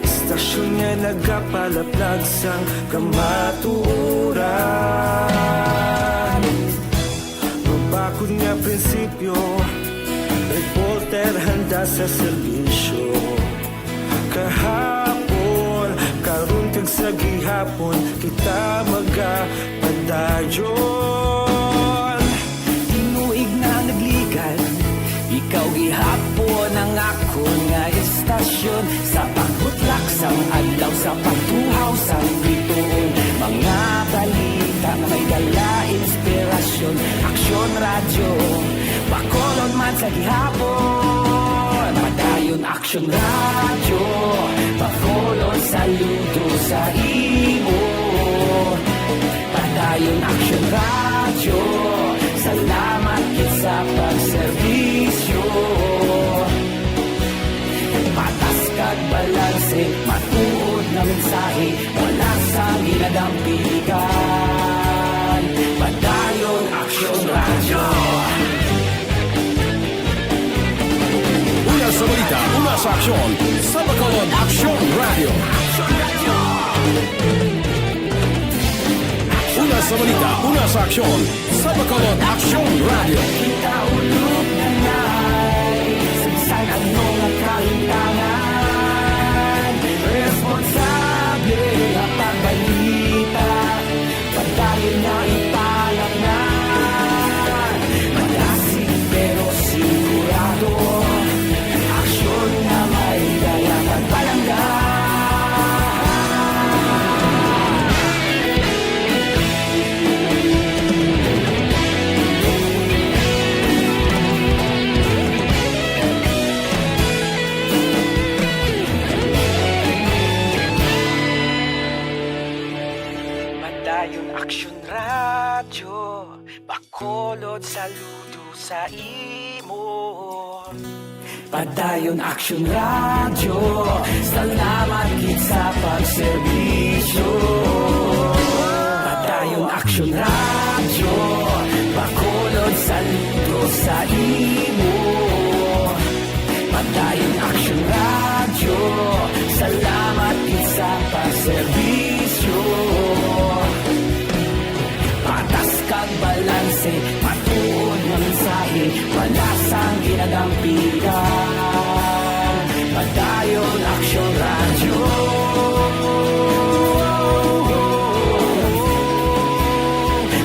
Istasyon nga nagapalaplag sang kamatuoran. Mabakod nga prinsipyo, reporter handa sa serbisyo. Kahapon, karon kag sa gihapon, kita magapadayon. Tinuig na nagligan, ikaw gihapon ang akon nga istasyon. Sa pagbutlak sang adlaw, sa pagtuhaw sang bituon, mga balita nga may dala inspirasyon. Aksyon Radyo, Bacolod man sa gihapon. Padayon Aksyon Radyo, Bacolod, saludo sa imo. Padayon Aksyon Radyo, salamat gid sa pagserbisyo. Patas kag balanse, matuod nga mensahe, wala sang ginadampigan. Padayon Aksyon Radyo. Una sa balita, una sa aksyon, sa Bacolod Aksyon Radyo. Una sa balita, una sa aksyon, sa Bacolod Aksyon Radyo. Kita ulog na nai, sa bisan ano nga kahimtangan, responsable nga pagbalita, padayon nga ipalapnan. Padayon Aksyon Radyo, Bacolod, saludo sa imo. Padayon Aksyon Radyo, salamat gid sa pagserbisyo. Padayon Aksyon Radyo, Bacolod, saludo sa imo. Padayon Aksyon Radyo, salamat gid sa pagserbisyo. Patas kag balanse, matuod nga mensahe, wala sang ginadampigan. Padayon Aksyon Radyo.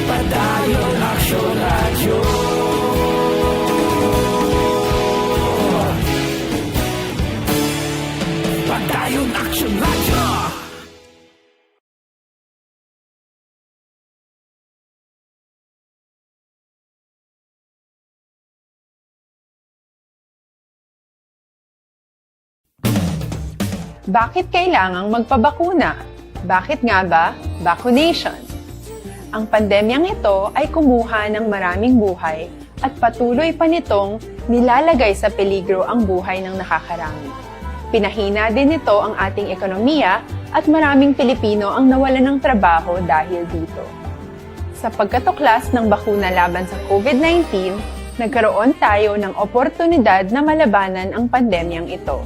Padayon Aksyon Radyo. Padayon Aksyon Radyo. Bakit kailangang magpabakuna? Bakit nga ba vaccination? Ang pandemyang ito ay kumuha ng maraming buhay at patuloy pa nitong nilalagay sa peligro ang buhay ng nakakarami. Pinahina din nito ang ating ekonomiya at maraming Pilipino ang nawalan ng trabaho dahil dito. Sa pagkatuklas ng bakuna laban sa COVID nineteen, nagkaroon tayo ng oportunidad na malabanan ang pandemyang ito.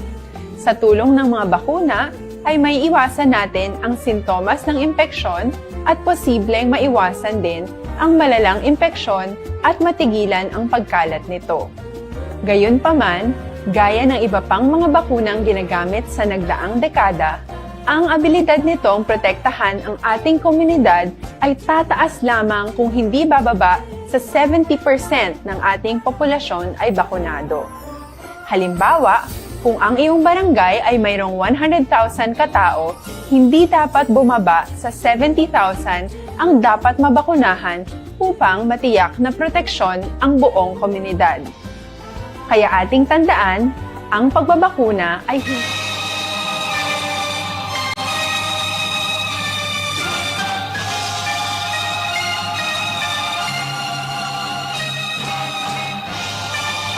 Sa tulong ng mga bakuna, ay maiiwasan natin ang sintomas ng impeksyon at posibleng maiwasan din ang malalang impeksyon at matigilan ang pagkalat nito. Gayunpaman, gaya ng iba pang mga bakunang ginagamit sa nagdaang dekada, ang abilidad nitong protektahan ang ating komunidad ay tataas lamang kung hindi bababa sa seventy percent ng ating populasyon ay bakunado. Halimbawa, kung ang iyong barangay ay mayroong one hundred thousand ka tao, hindi dapat bumaba sa seventy thousand ang dapat mabakunahan upang matiyak na proteksyon ang buong komunidad. Kaya ating tandaan, ang pagbabakuna ay hin-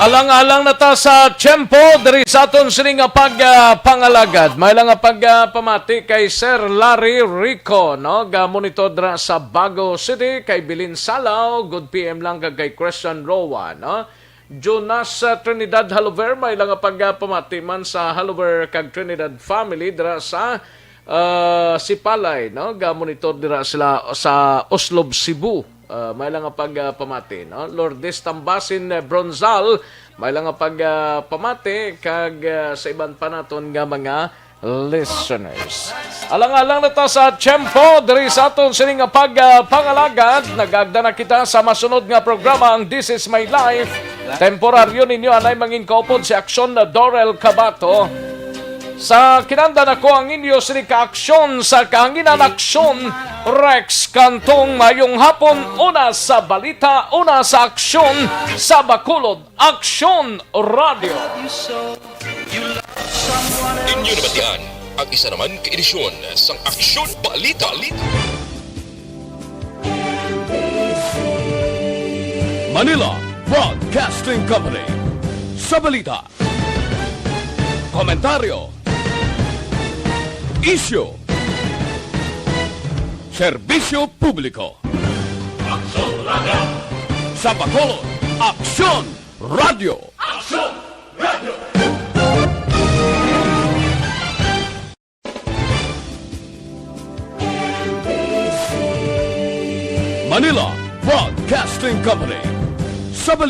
Alang-alang na ta sa tiyempo diri sa aton sini nga pag, ah, pangalagad. May lang nga pag, ah, pamati kay Sir Larry Rico, no? Ga monitor dra sa Bago City, kay Bilin Salaw, good P M lang, kag kay Christian Roa, no? Jonas, ah, Trinidad Halover, may lang nga pag, ah, pamati man sa Halover kag Trinidad family dira sa, ah, Sipalay, no? Ga monitor dira sila sa Oslob, Cebu. Ah, may lang nga pag, ah, pamati, no? Lourdes Tambasin, eh, Bronzal, may lang nga pag, ah, pamati kag, ah, sa iban pa naton nga mga listeners. Alang-alang na ta sa tiyempo diri sa aton sini nga pag, ah, pangalagad. Nag-agda na kita sa masunod nga programa, ang This Is My Life. Temporaryo ninyo anay mangin kaupod si Aksyon na Dorel Cabato. Sa kinanda nako ang inyo sini ka Aksyon sa kahanginan, Aksyon Rex Cantong. Mayong hapon, una sa balita, una sa aksyon sa Bacolod. Aksyon Radio. Inyo nabatian ang isa naman ka edisyon sang Aksyon Balita. Manila Broadcasting Company. Sa balita, komentaryo, isyu, serbisyo publiko. Aksyon Radio. Sa Bacolod, Aksyon Radio. Aksyon Radio. Manila Broadcasting Company. Sa balita.